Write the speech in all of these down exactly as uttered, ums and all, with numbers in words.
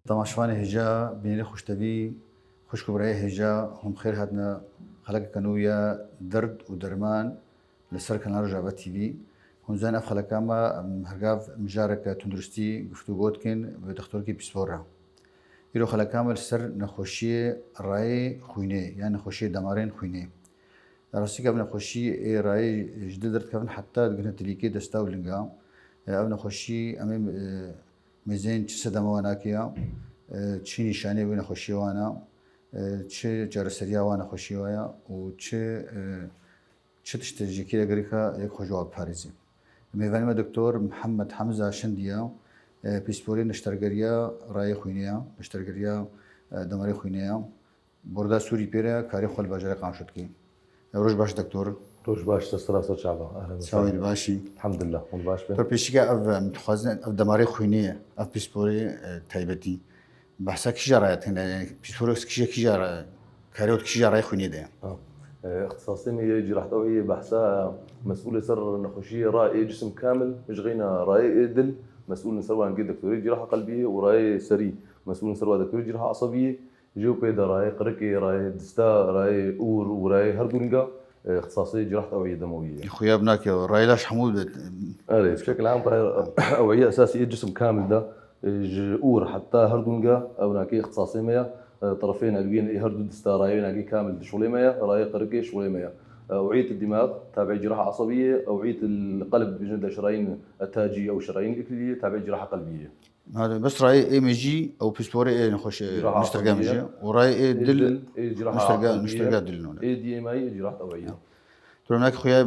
Temaşevanê hêja, bînerê xweştevî, xwişk û birayê hêja, hûn bi xêr hatine xelekeke nû ya derd û derman li ser kanala Rojava T V. Hûn zanin ev xeleka me, em her gav mijareke tunduristî guftûgo dikin bi dixtorkî pîspor re. Îro xeleka me li ser nexweşiyê rayê xwînê yan nexweşiyê damarên xwînê. Rastî ke ev nexweşî ê rayê ji dil derdikevin heta digihine tilîkê desta û linga. Ev nexweşî em ê, e, mêzên çi sedema wana kiya, e, çi nîşanê wê nexweşiyê wana, e, çi çareseriya wan nexweşiyê waya û çi, e, çi tiştê ji kî re gerîka yek xwe ji wa biparêzî. Mêvanê me Doktor Mihemed Hemza Şendî ya, e, pîsporê neştergeriya rayê xwînê ya, neştergeriya, e, damarê xwînê ya. Borda Sûrî pê re karê xwe li bajarê Qamişlo dike. Roj baş doktor. Roj baş, te sera ser çava. Ehlen we sehlen. Sawî, li başî. Elhamdulillah, hûn baş bin. Doktor, pêşî ke ev, em dixwazin ev damarê xwînê ye, ev pîsporê, e, taybetî. Behsa kîja raya tine, yani pîsporê kîja, kîja ra-, karê wê kîja rayê xwînê de ye. Ha. E, ixtisasê me yê cîrahet ewîyê behsa mesûlê ser nexweşiyê ra ê cisim kamil, ji xeyna rayê ê dil, mesûlin ser wan gê doktorê cîraha qelbiyê û rayê serî, mesûlin ser wa doktorê cîraha esebiyê. Jê û pê de rayê qirikê, rayê dista, rayê ûr û rayê her du linga, e, ixtisasê cirahet ewiyê demewiyê ye. Xuya binake, rayê laş hemû de. Erê, bi şekil am rayê ewiyê esasî ê cisim kamil de, e, ji ûr heta her du linga, ew nakê ixtisasê me ye. E, terefên elwiyên ê her du dista rayê nakê kamil di şolê me ye, rayê qirikê şolê me ye. E, ewiyet dimag, tabiî ciraha esebiyê, ewiyet qelb dibêjin de şirayîn etacî ew şirayîn iklîliyê, tabiî ciraha qelbiyê ye. Hadi, bes rayê ê mejî ew pîsporê ê nexweş, e, Ciraha nuşterga qelbiyê. Mejî. Û rayê ê Ê dil, dil, ê ciraha nuşterga, qelbiyê. Nuşterga dil nûne. Ê D M I, ê cirahat eweyî. Tu rewnak xuya, e,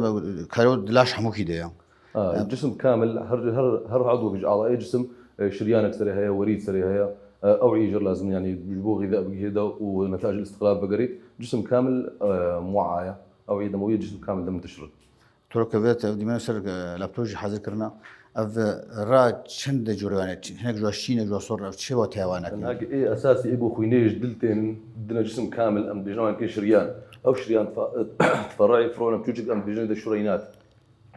karo dilaş hemûkî de ya. Ha, Em. Cisim kamil, her, her, her udwek ji ala ê cisim, e, şiryanek serê heye, werîd serê heye, e, ewî jir lazim, yani ji bo xîze bigihê de û netaij istiqlal bigerît. Cisim kamil, e, muaya. Ewî demewî cisim kamil de mintişir. Toro ke vê te ev dîmena ser, e, laptop jî hazir kirina. Ev, e, ra çend de cure wane, çi-, hinek ji wa şîn e, ji wa sor, ev çi wate wana ki? Hinek ê esasî ê ku xwînê ji dil tên, dine cisim kamil, em dibêjin wan kê şiryan. Ew şiryan difa-, diferayê firona çûçik em dibêjin de şureynat.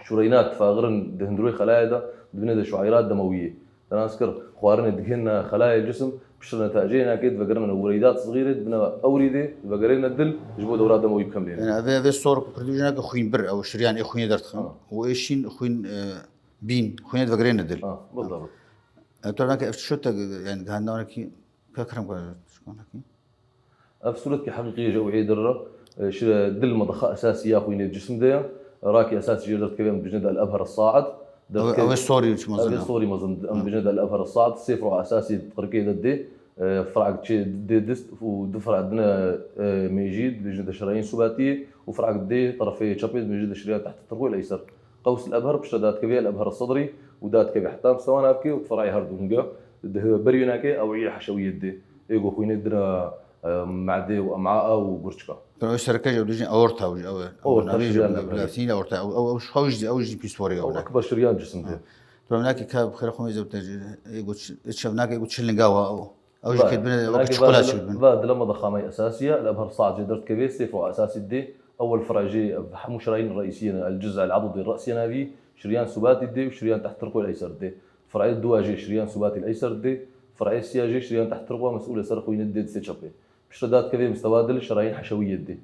Şureynat difaxirin di hundirê xelayê de, dibine de şuayrat demewiyê. Te nas kir, xwarinê digihîne xelayê cisim, piştre neteceyê nakê divegerine werîdat sixîrê, dibine ewrîdê, divegerêne dil, ji bo dewra demewî bikemlêne. Yani, ev, ev sor ku kurdî jina ke xwîn bir, ew şiryan ê xwînê derdixin. Ha. Û ê şîn xwîn, e, bîn, xwînê divegerêne dil. Ha, bildabt. E, tu nake ev şo te, yani, gihandanekî, ka kerem kar, şkonekî. Ev sûretkî heqîqî ye ji ew ê dir re. E, şi dil medexa esasî ya xwînê cisim de ye. Rakî esasî jê derdikeve em dibêjin de el-ebher said. Ew, ew ê sorî çi mezin Ev ê e? Sorî mezin. Em Hı. Dibêjin de el-ebher said. Sê fira esasî qirkê de dê. E, firak çê dê dist û du fira dine, e, mêjî dibêjin de şirayîn subatiyê û firak dê terefê çepê dibêjin de şirayîn teht tirxû el-eyser. Qews el-ebher piştre dadikeve el-ebher sedrî û dadikeve heta mistewa navkê û diferayê her du hinge. Di beriyê nake ew ê heşewiyê dê. Ê ku xwînê dine e, medê û em'a û gurçika. Ew sereke ji ew dijîn aorta û ew e. Aorta, navê ji şiryan ew navê. Latînî aorta. Ew, ew, ew, ew jî, ew jî pîsporê Ew ew. Ekber şiryan cisim de. Tu nake ka bi xêra xwe mêze bite, ê got, ê çev nake got çi linga wa ew. Ew jî Vay, ket bine, wek nake çikola va çi dile-, bin. Va dile medexa me esasî ye, el-ebher said jê derdikeve, sê fira esasî dê. Ewel fira jê, hemû şirayîn reîsî ye, el-cuz el-adud reîsî ye navî, şiryan subatî dê û şiryan teht tirqû el-eyser dê. Firayê dua jê şiryan subatî el-eyser dê. Firayê siya jê şiryan teht tirqû mesûl e ser xwînê dê di sê çepê. Piştre dadikeve mistewa dil şirayîn heşewiyê didê.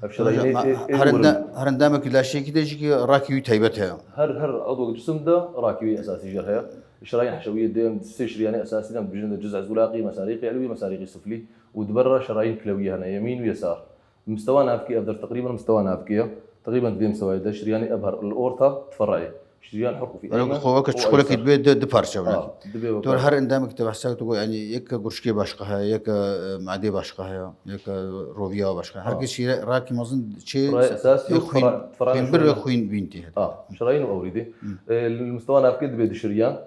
Ev şirayîn Hocam, ê, ma-, ê, ê her wurin. Enda-, her endamekî laşiyekî de jî ki rakî wî taybet heye. Her, her udwek cisim de rakî wî esasî jê heye. Şirayîn heşewiyê dê em sê şiryanê esasî de em dibêjin de cuz ezulaqî, mesarîqî elwî, mesarîqî suflî û di ber re şirayîn kilewiyê hene, yemîn û yesar. Mistewa navkî ev der teqrîben mistewa navkî ye. Teqrîben di vê mistewayê de şiryanê ebher li orta diferayê. Şiryan hurqûfî Weke eymen xwe weke û çikolekî eyser. Dibê du, du parçe bine. Ha, dibê weke. Tu her endamekî te behsa tu got, yani yek gurçikê başqa heye, yek, e, madê başqa heye, yek, e, roviya başqa heye. Her Ha. Kesî re-, rakî mezin çê Rayê esasî û xwîn, fira-, fira-, xwîn bir ve şiryan. Xwîn bîn tê. Ha, şirayîn û ewrî dê. Hı. E, li mistewa navkê dibê du şiryan.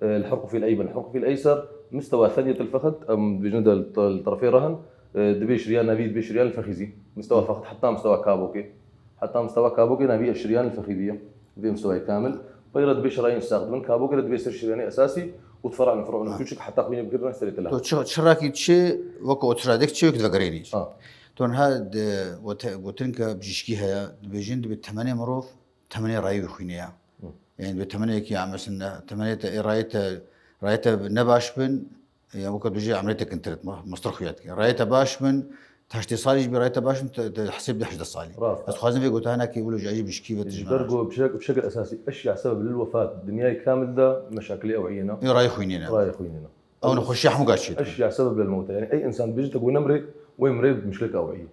E, li hurqûfî eyben, hurqûfî eyser, mistewa theniyet el-fexid, em dibêjin de li, li terefê re hin, e, dibê şiryan navî, dibê şiryan el-fexîzî. Mistewa Hı. fexid heta mistewa kabokê. Heta mistewa kabokê navî şiryan el-fexîzî ye. Vê mistewayê kamil. Peyre dibê şirayên saq dibin kabokê re dibê ser şiryanê esasî û diferan firon Ha. küçük heta xwînê bigirine serê tila. To çi, çi rakî çi wek otiradek çi wek vegerênî. Ha. To niha de, gote-, gotin ke bijîşkî heye, dibêjin dibê temenê mirov, temenê rayê wî xwînê ye. Hı. Yani dibê temenê ki ya mesela, temenê te, ê rayê te, rayê te ne baş bin, Ya weke tu jî emrê te kintir, ma-, mestir xuya dike. Rayê te baş bin, heştê salî jî bî rayê te baş bin, te, te hesêb de hejdeh salî. Rast. Ez dixwazim vê gotiya hinekî wilo ji ecîb ji kî ve tu ji Ji me ber re. Ku bi şek-, bi şekil esasî, eşya sebeb lil wefat, dinyayê kamil de meşakilê ewiyê ne. Ê rayê xwînê ne. Rayê xwînê ne. Ew nexweşiya hemû gaş çêt. Eşya sebeb lil mewte. Yani ey insan bijî te ku nemrê, wê mirê bi mişkilek ewiyê.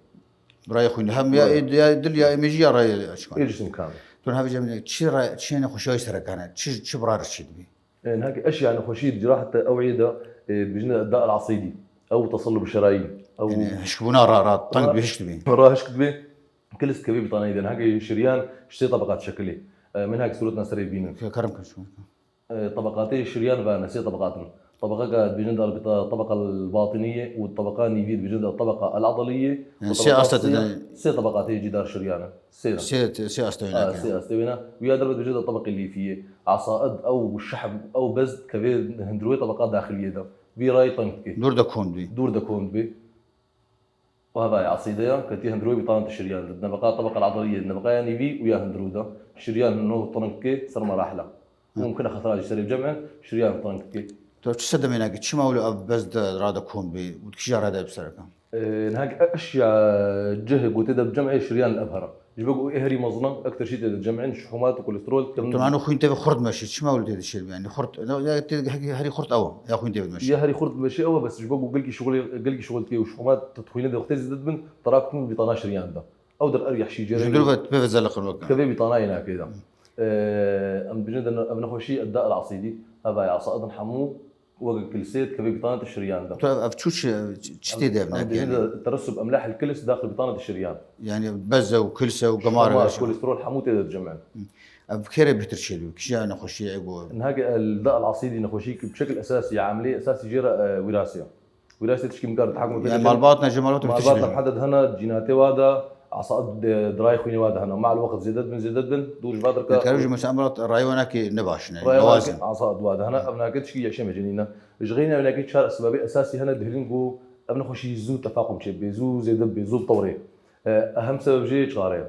Rayê xwînê. Hem ya, Rayê. ê, ya dil ya ê mêjî ya rayê açık. Ê cisim kamil. Tu hevî cemîne çi ra-, çi nexweşiya wî serekane, çi, çi bi rayê çêdibî? E, niha ki eşya nexweşî di cirahet te ew ê de, e, bijne da el asîdî. Ew tesallu bi şerayîn. Ew Yani hişkbûna ra, ra, teng Ra- bi hişk dibî. Ra hişk dibî. Kilis kevê bîtanayî de. Niha ki şiryan ji sê tebeqat şekilê. E, min hak suretna serê bînin. Ke-, kerem kir şûn. E, tebeqatê şiryan ve ne sê tebeqat in. Tebeqeka dibêjin de el bita-, tebeqa el batiniye û tebeqa nîvî dibêjin de tebeqa el adaliye û Yani sê tebeqa asta sê, tede sê tebeqatê cîdar şiryan e. Sê ne. Sê, sê asta Ha, wênakê. sê astê wêne. Û ya derve dibêje de tebeqê lîfiyê. Asaid ew şehm, ew bez kevê hundirûyê tebeqa daxiliyê de. Vî rayî teng dike. Dûr de kom dibî. Dûr de kom dibî. Û hevayê asîde ya, ketî hundirûyê bîtanê te şiryan de. Nebeqa tebeqa adaliyê, nebeqa ya nîvî û ya hundirû de. Şiryan no teng dike ser merahila. Û mumkin e xetira jî serê bicem'in, şiryan teng dike. Tu çi sedemê nake, çima wilo ev bez de rade kom bê û di kîja rade bi sereke? Ee, niha eşya cihê ku tê de bi cem'ê şiryan li ev here. Ji bo ku ê herî mezin e, ektir şî tê de cem'in, şuhumat û kolesterol kevin. Tu mano xwîn tê ve xurt meşî, çima wilo tê de şêr bî? Yani xurt, ya tê herî xurt ew e, ya xwîn tê ve meşî. Ya herî xurt meşî ew e, bes ji bo ku gelkî şuxulê, gelkî şuxul dike û şuhumat tu xwînê de wextê zêde dibin, terakum bîtana şiryan de. Ew der er yahşî Ji cihê. Dur ve pê ve zeliqin wek. Kevê bîtana yê nake de. Ee, em dibêjin de ev nexweşî edda el asîdî, hevayê asaidin hemû weke kilsê dikeve bîtanê te şiriyan de. Tu ev, ev çû çi, çi, çi tê de ev Em nake dibêjin yani? De teresub emlahil kils daxil bîtanê te şiriyan. Yani bezze û kilse û gemar Şamar, ve şey. Kolesterol hemû tê de dicem'in. Ev kere bihtir çêdû, kişiya nexweşî ego. Niha ki edda el asîdî nexweşî ki bi şekil esasî, amilê esasî jê re, e, wîrasê. Wîrasê tişkî min kar tahkum Yani malbat ne, ji malbat Malbat tişkî. Hede hene, cînatê wa de, asa de, dirayê xwînê wa de hene. Ma el wext zêde dibin, zêde dibin, dûr ji va derke. Dikare ji mesela malbat rayê wa nake ne baş ne, Rayê wa lewazim. Nake, asa dua de hene, ev nake tişkî yaşê mecenî ne. Ji xeynî ev nake çar esbabê esasî hene, dihêlin ku ev nexweşî zû tefaqum çê bê, zû zêde bê, zû tewrê. E, ehem sebeb jê çixare ye.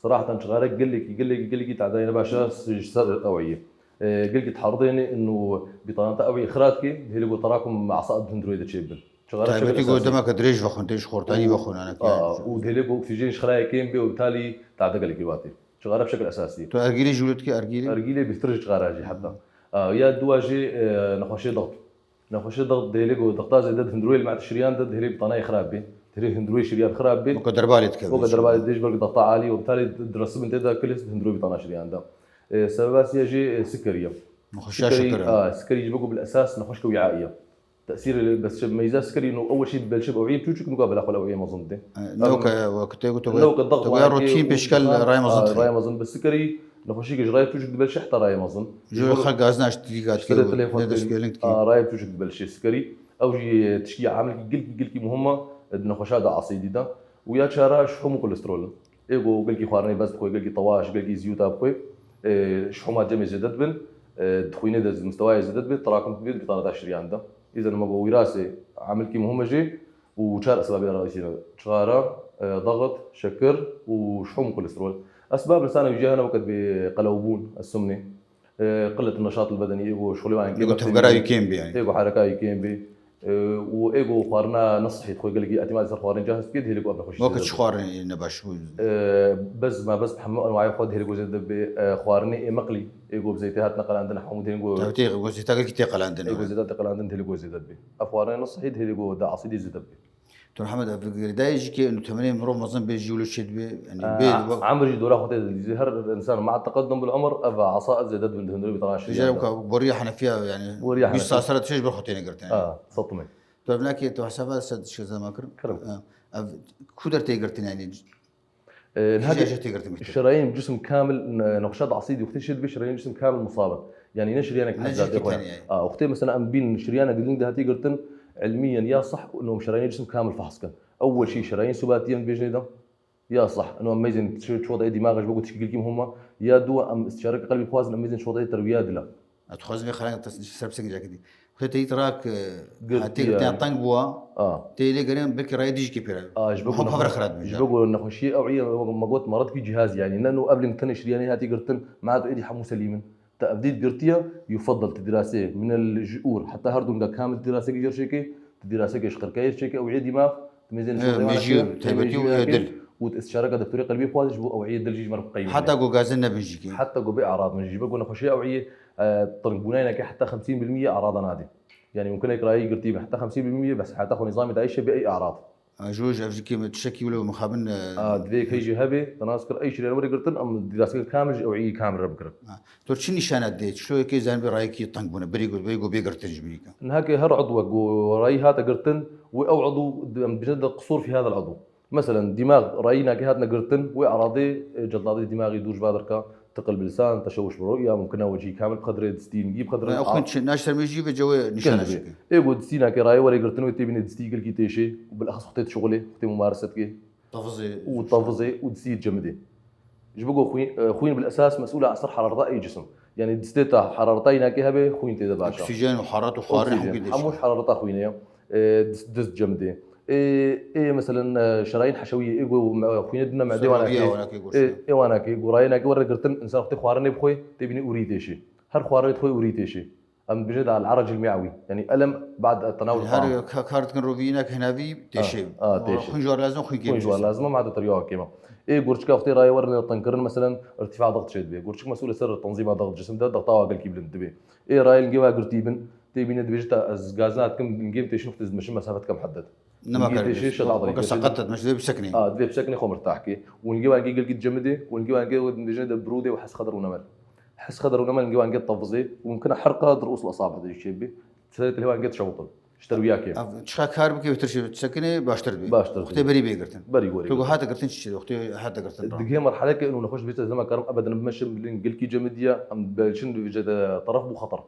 Seraheten çixare gelekî, gelekî, gelekî tadayê ne baş e, ji ser eweyê. E, gelekî teheridê ne, inu bîtanata eweyê xira dike, dihêlê ku terakum asa di hundirê de çêbin. Çixare Taybetî şekil ku esasî. Demeke dirêj vexwin, tê ji xortanî Û- vexwin, yani, Aa, yani. Û dihêlê ku oksîjen ji xirayê kêm bê û bi talî tade gelekî vatê. Çixare bi şekil esasî. Tu ergîlî jû dikî, ergîlî? Ergîlê bihtir ji çixare jî heta. Aa, ya dua jî, e, nexweşê dext. Nexweşê dext dihêlê ku dexta zêde di hundirê li me şiriyan de dihêlê bîtanayê xirab bê. Dihêlê hundirê şiriyan xirab bê. Weke derbalê dikeve Weke derbalê dê ji ber ku dexta alî û bi talî diresibin tê de kilis di hundirê bîtana şiriyan de. E, sebeba siya jî, e, sikerî ye. Nexweşiya Sikerî, şeker e. a, sikerî ji bo ku bil esas nexweşke wîaî ye. Tesîrê li bes meyza sikerî no ew şî belşe bi ewiyê çûçik nuka bela xwe li ewiyê mezin dê. E, newke wekî tê ku tu Newke dax tu ya wanekê rotîn û pêşkel ha, rayê mezin ha, dikî. Rayê mezin bi sikerî nexweşî ki ji rayê çûçik dibelşe heta rayê mezin. Ji Ji bo xelk gazina ji tîka Ji dikî, serê telefon ne destgirlin dikî. A, rayê çûçik dibelşe sikerî. Ew jî tişkî amilkî gilkî, gilkî muhim e, di nexweşa de asîdî de. Û ya çara şihum û kolesterol. Ê ku gelkî xwarinê bes dixwe, gelkî tewaş, gelkî ziyûta bixwe, e, şihuma cemê zêde dibin, e, di xwînê de mistewayê zêde dibe, terakum dibe, di bîtana da şiriyan de. Îzen me bo wîrasê amilkî muhim e jî û çar esbabê erayîsî ne. Çixara, e, daxit, şekir û şihum û kolesterol. Esbab lisane wî jî hene weke dibê qelewbûn, es-sumnê. E, qillet neşat el bedenî, ê ku şixulê wan Ê ku kêm tevgera wî kêm bî, yani. Ê ku hereka wî kêm bî. E, û ê ku xwarina ne sihî dixwe gelekî îtîmadê ser xwarin cihaz dike, dihêlê ku ev nexweşî Weke zêde çi bî. Xwarin ne baş bû? E, bez, ma bez hemû enwayê xwe dihêlê ku zêde bî. E, xwarinê ê meqlî, ê ku bi zeytê hatine qelandin, hemû dihên ku Tevtê ku zeyta gelkî tê qelandin, Ê ku evet. Zêde tê qelandin, dihêlê ku zêde bî. Ev xwarinê ne sihî dihêlê ku da asîdî zêde bî. Doktor Hemed, ev girêdayî jî ke û temenê mirov mezin bê jî wilo çêdibe, yani, bê Emir jî dora xwe tê de dizî. Her insan ma teqeddum bil umr, ev asa zêde dibin di hundirê bîtana şirîyan de. Jî ka boriya Henefiya, yani, Boriya bîst Henefiya. Sal sera tişê ji ber xwe têne girtin, yani. Ha, sed timê. Tu ev nakê, tu hesaba ser dişke zema kir. Kirim. Ha. Ev ku der tê girtin, yani? E, Kîja hadi jê tê girtin bîtir? Şerayên cisim kamil, ne-, nexşa da asîdî wextê şê dibê şerayên cisim kamil musabin. Yani ne şiryanek Ne hezda cihkî dê xwe. Tenê ye. A, wextê mesela em bîn şiryanek giling de hatî girtin, ilmiyen ya sah, no şerayên cisim kamil fehs kin. Ewwel şî şerayên subatiyen bêjnê de, ya sah. Eno em meyzên çi-, çi wada ê dîmaxê ji bo ku tişkî gilkî muhim e. Ya dû em îstişareke qelbî bixwazin, em meyzên çi wada ê terwiya dila. Ez dixwazim vê xelanê te ser bisekî cakê dî. Wextê te îtirak, e, Girtiye. Hatî girtiyan teng bûwa, A. Tê lê gerên belkî rayê dijî kê pêre. A, ji bo ku Hop nexwe-, hev re xirab bin ji car. Ji bo ku nexweşiyê ewiyê me got meredkî cihaz yani. Ne no ev lê tenê şiryanê hatî girtin, ma tu êdî hemû selîm in. Te ev dît girtiye, yufeddel ti dirasê min el jûr, heta her dunga kamil ti dirasê ki jer çêke, ti dirasê ki ji qirkayê çêke, ew ê dîmax, ti mêzên Ê, şoxê wana mêjî, kê, taybetî ê û mêjî ê wana kê, dil. Û ti istişareka doktorê qelbî xwazî ji bo ew ê dil jî ji me re biqeyimîne. Heta ku gazin nebin jî kê. Heta ku bê arad min jî. Ji ber ku nexweşiya ew ê, e, teng bûnayê nake heta xemsîn bil miyê arada nade. Yani mumkin e kirayê girtî be heta xemsîn bil miyê, bes heta xwe nîzamê dayîşe bê ey arad. A, ji û ji ev jî kêm tiştekî wilo mixabin, e, Ha, divê ek heyî jî hebe, te nas kir ey şirên were girtin, em diraseke kamil ji ew ê kamil re bikirin. Ha. Tu çi nîşane dê? Çi şoyekê zanibê rayekî teng bûne? Berî got, berî got bê girtin ji birî ke. Niha ke her udwek ku rayî hate girtin, wê ew udw, em dibêjin de qisûr fî hada el udw. Meselen, dîmax rayî nake hatine girtin, wê eradê, e, celdadê dîmaxî dûr ji va derka, tiqil bilisan, teşewuş bi ru'ya, mumkin e wecî kamil bixedire, distî lingî bixedire. Ew xwîn çi, naş ser mêjî ve cewê nîşane çi ke. Ê got distî nake rayê were girtin, wê tê bîne distî gelkî têşê û bilexas xwe tê dişuxulê, xwe tê mumareset ke. Tavizê. Û tavizê û distî cemidê. Ji bo ku xwîn, e, xwîn bil esas mesûl e ser herareta ey cisim. Yani distê te herareta yî nake hebe, xwîn tê de baş e. Oksîjen û heraret û xwarin Oksîjen, hemû hemû ji herareta xwînê ye. E, dist, dist cemidê. Ê, ê, meselen, e, şerayîn heşewiyê, ê ku me, xwînê dine me, dê wana Seroviya kê. Wana kê goşt. Ê, ê wana kê, gorayê nake were girtin, insan wextê xwarinê bixwe, tê bînî ûrî têşê. Her xwarinê dixwe ûrî têşê. Em dibêjin de el-arec el-me'wî. Yani elem ba'd tenawul Her ta'am. Ka-, kar dikin rovî înek hinavî têşê. A, a, têşê. Xwîn ji war lazim, xwîn kêm Xwîn ji war lazim, ma da teriya kêma. Ê gurçika wextê rayê were tenkirin, meselen, irtifa daxt çê dibe. Gurçik mesûl e ser tenzîma daxt cisim de, daxta wa gelkî bilind dibe. Ê rayê lingê wa girtî bin, tê bîne dibêje ta ez gazina dikim, lingê min têşin wextê ez dimeşim mesafe dikim heddet. Nema Lingê kar têşê bî. şex Weka adrê. Saqet et, meşe dibî sekinî. A, dibê bisekinê xwe mirtah kê. Û lingê wa lingê gelkî dicemidê, û lingê wa lingê dibêjine de birûdê û hes xeder û nemel. Hes xeder û nemel lingê wa lingê tavizê, û mumkin e herqa di rûs el-esabih de jî çê bibê. Serê tilê wa lingê dişewtin. Ji terwiya kê. Ev çiqa kar bike, wê tirşê sekinê baştir dibê. Baştir Wextê dibê. berî bê girtin. Berî werê Tu girtin. hate girtin çi çi? Wextê hate girtin. Digê merheleke û nexweş dibêje ez nema karim ebeden bimmeşim, lingê gelkî cemidî ye, em belçin dibêje de teref bû xeter.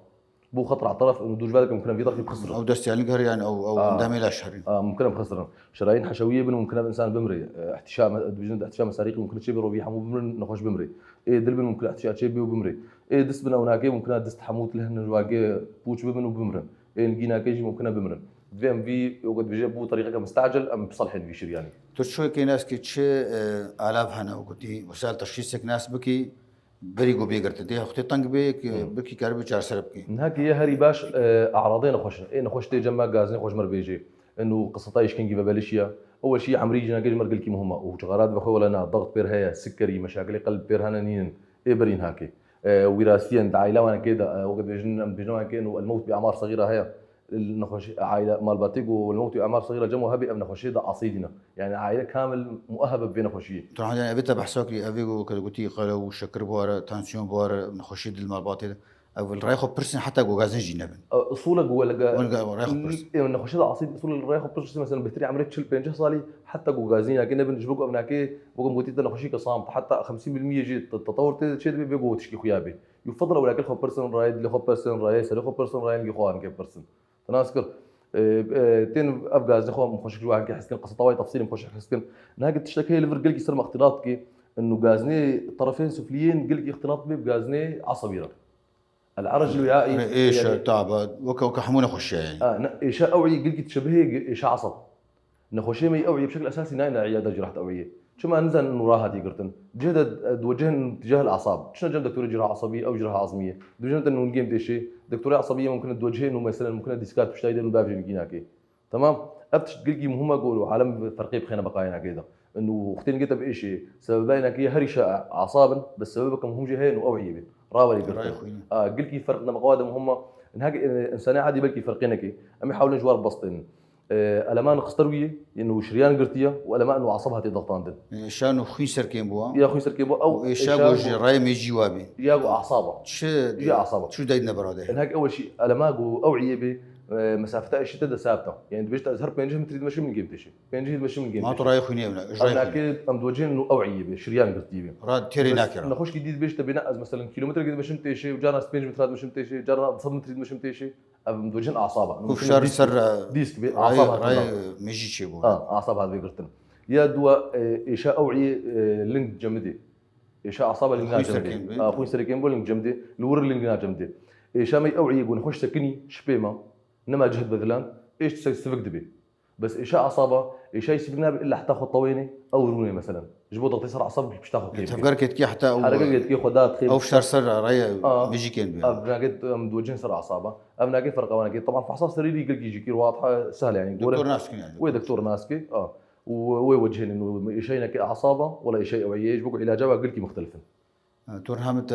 Bû xetra teref û dûr ji vê dikim, mumkin e vî daxî bixisirin. Ew destê lingê her yani ew, ew A. endamê laş herin. A, mumkin e bixisirin. Şerayîn heşewiyê bin, mumkin e insan bimrê. E, ihtişa, dibêjin de ihtişa mesarîqî, mumkin e çê bê rovî hemû bimrin, nexweş bimrê. Ê dil bin, mumkin e ihtişa çê bê û bimrê. Ê dist bin, ew nake, mumkin e dist hemû tilhin wagê pûç bibin û bimrin. Ê lingî nake jî mumkin e bimrin. Divê em vî, weke dibêje bû terîqeke mistacil, em biselhên vî şiryanî. Tu çi şoyekê nas kî, çi, e, alav hene, wekî wesayl teşxîsek nas bikî, Berî ku bê girtin, tê wextê teng bê, ki Hmm. bikî karibî çaresere bikî. Niha ki yê herî baş, e, eradê nexweş in. Ê nexweş tê cem me gazinê xwe ji me re bêjê. Ino qiseta îşkengî ve belişiya. Ew şî emrî jinakê ji me re gelkî muhim e. Û çixara dibe xwe wele na, daxt pêr heye, sikkerî, meşakilê qelb pêr hene nînin. Ê berî niha kê. E, wîrasiyên di aîla wan kê de, e, weke dibêjin, em dibêjin wan kê ino el-mewt bi amar saxîra heye. Nexweş, aîle, malbatê ku el-mewt bi amar saxîra cem û hebê ev nexweşiyê de asîdî ne. Yani aîle kamil muehebe bi vê nexweşiyê. Tu hemdan evê te behsa kî, evê ku ke gotî qelew û şekir bi were, tansiyon bi were, nexweşî dil malbatê de. Ev li rayê xwe pirsin heta ku gazin jî nebin. E, usûla ku welga Welga rayê xwe pirsin. Ê, nexweşî de asîd usûla li rayê xwe pirsin, mesela bêhtirî emrê çil pêncî salî heta ku gazin nake nebin, ji bo ku ev nake, weke gotî te nexweşî ke samt, heta xemsîn bil miyê jî te-, tetewur tê çê dibe, bê ku tişkî xuya bê. Yufedil ewlakil xwe pirsin, rayê dilê xwe pirsin, rayê serê xwe pirsin, rayê lingê xwe anke pirsin. Te nas kir. E, e, tên ev gazinê xwe em xweşik ji wan ke hes kin, qiseta wayê tefsîlî em xweşik hes kin. Niha ki tiştek heye li vir gelkî ser me îxtîlat dike, inu gazinê terefên sufliyên gelkî îxtîlat dibe bi gazinê esebî re. El-arec el-wi'aî, Ê, êşa, yani tabe, weke, weke hemû nexweşiya yani. A, ne, êşa ew'î gelkî dişebihê êşa eseb. Nexweşiyê me yê ew'iyê bi şekil esasî nayne îyada cirahet ew'iyê. Çima nizanin û rahat yê girtin. Cih de, e, diwecihên tîcah el-asab. Çine cem doktorê ciraha asabî, ew ciraha azmî ye. Dibêjin te nûngêm têşê. Doktorê asabî ye mumkin e diwecihê nû meselen mumkin e dîska tiştayî de nû bavjê mîkî nake. Tamam? Ev tişt gelkî muhim e ku alem ferqê bixêne beqayê nake de. Û wextê nigê te bi êşê. Sebebayê nake ye her îşa asab in, bes sebebeke muhim jî heye nû ew'iyê bê. Rawerê girtin. Rayê xwînî. A, gelkî ferq ne beqawa de muhim e. Niha, e, însanê adî belkî ferqê neke. Em ê hewlin ji war bistênin. E, elema nixistir wî, yên û şiryan girtiye û elema ên û asab hatiye dextandin. E, şan û xwîn serkên bû, ha? Ya xwîn serkên bû, ew Û êşa êşa û ji rayê mêjî wa bî. Ya û asaba. Çi, Ji asaba. Çi dayî ne berade? En hak ew şî elema ku ew îyê bî, e, mesafeta êşî te de sabit e. Yani dibêjte ez her pêncî metrî dimeşim lingê min têşê. Pêncî dimeşim lingê min Ma tu têşê. rayê xwînê evne, ji Em rayê xwînê. nake em dojên û ew îyê bî, şiryan girtî bî. Ra têrê Bes nakira. Nexweşkî dî dibêjte bêne ez mesela kilometre dimeşim têşê û carna pênc metre dimeşim têşê, carna sed metrî dimeşim têşê. Ev dojên asaba. Ku fişar ser, e, Dîsk bê, rayê, asab hatin rayê da. Mêjî çêbû. Ha, asab hat vê girtin. Ya dua, e, êşa ew î, e, ling cemidê. Êşa asaba ling Xwîn nacemidê. serkên bê. Ha, xwîn serkên bo ling cemidê. Li wir ling nacemidê. Êşa me ew î gon xweş sekinî, şipê me. Nema cihd bedilan. Êş se-, sivik dibê. Bes êşa esaba, êşayî sivîl nabe illa heta xwe tewêne, ew rûnê meselen. Ji bo dixtê ser esab pişta xwe kêm. Tevgerkê dikê heta ew Herekekê dikê xwe da dixê. Ew fişar ser raya Aa. Mejîkên bi. Ev nake em diwecihên ser esaba. Ev nake ferqa wan nake. Teban fehsa serîrî gelkî jî kîr wadiha sehl yani. Doktor nas dikin yani. Wê doktor nas dike. A. Û wê wecihên û êşayî nake esaba, wela êşayî eweyê ji bo ku îlaca ve gelkî muxtelif in. Tu niha min te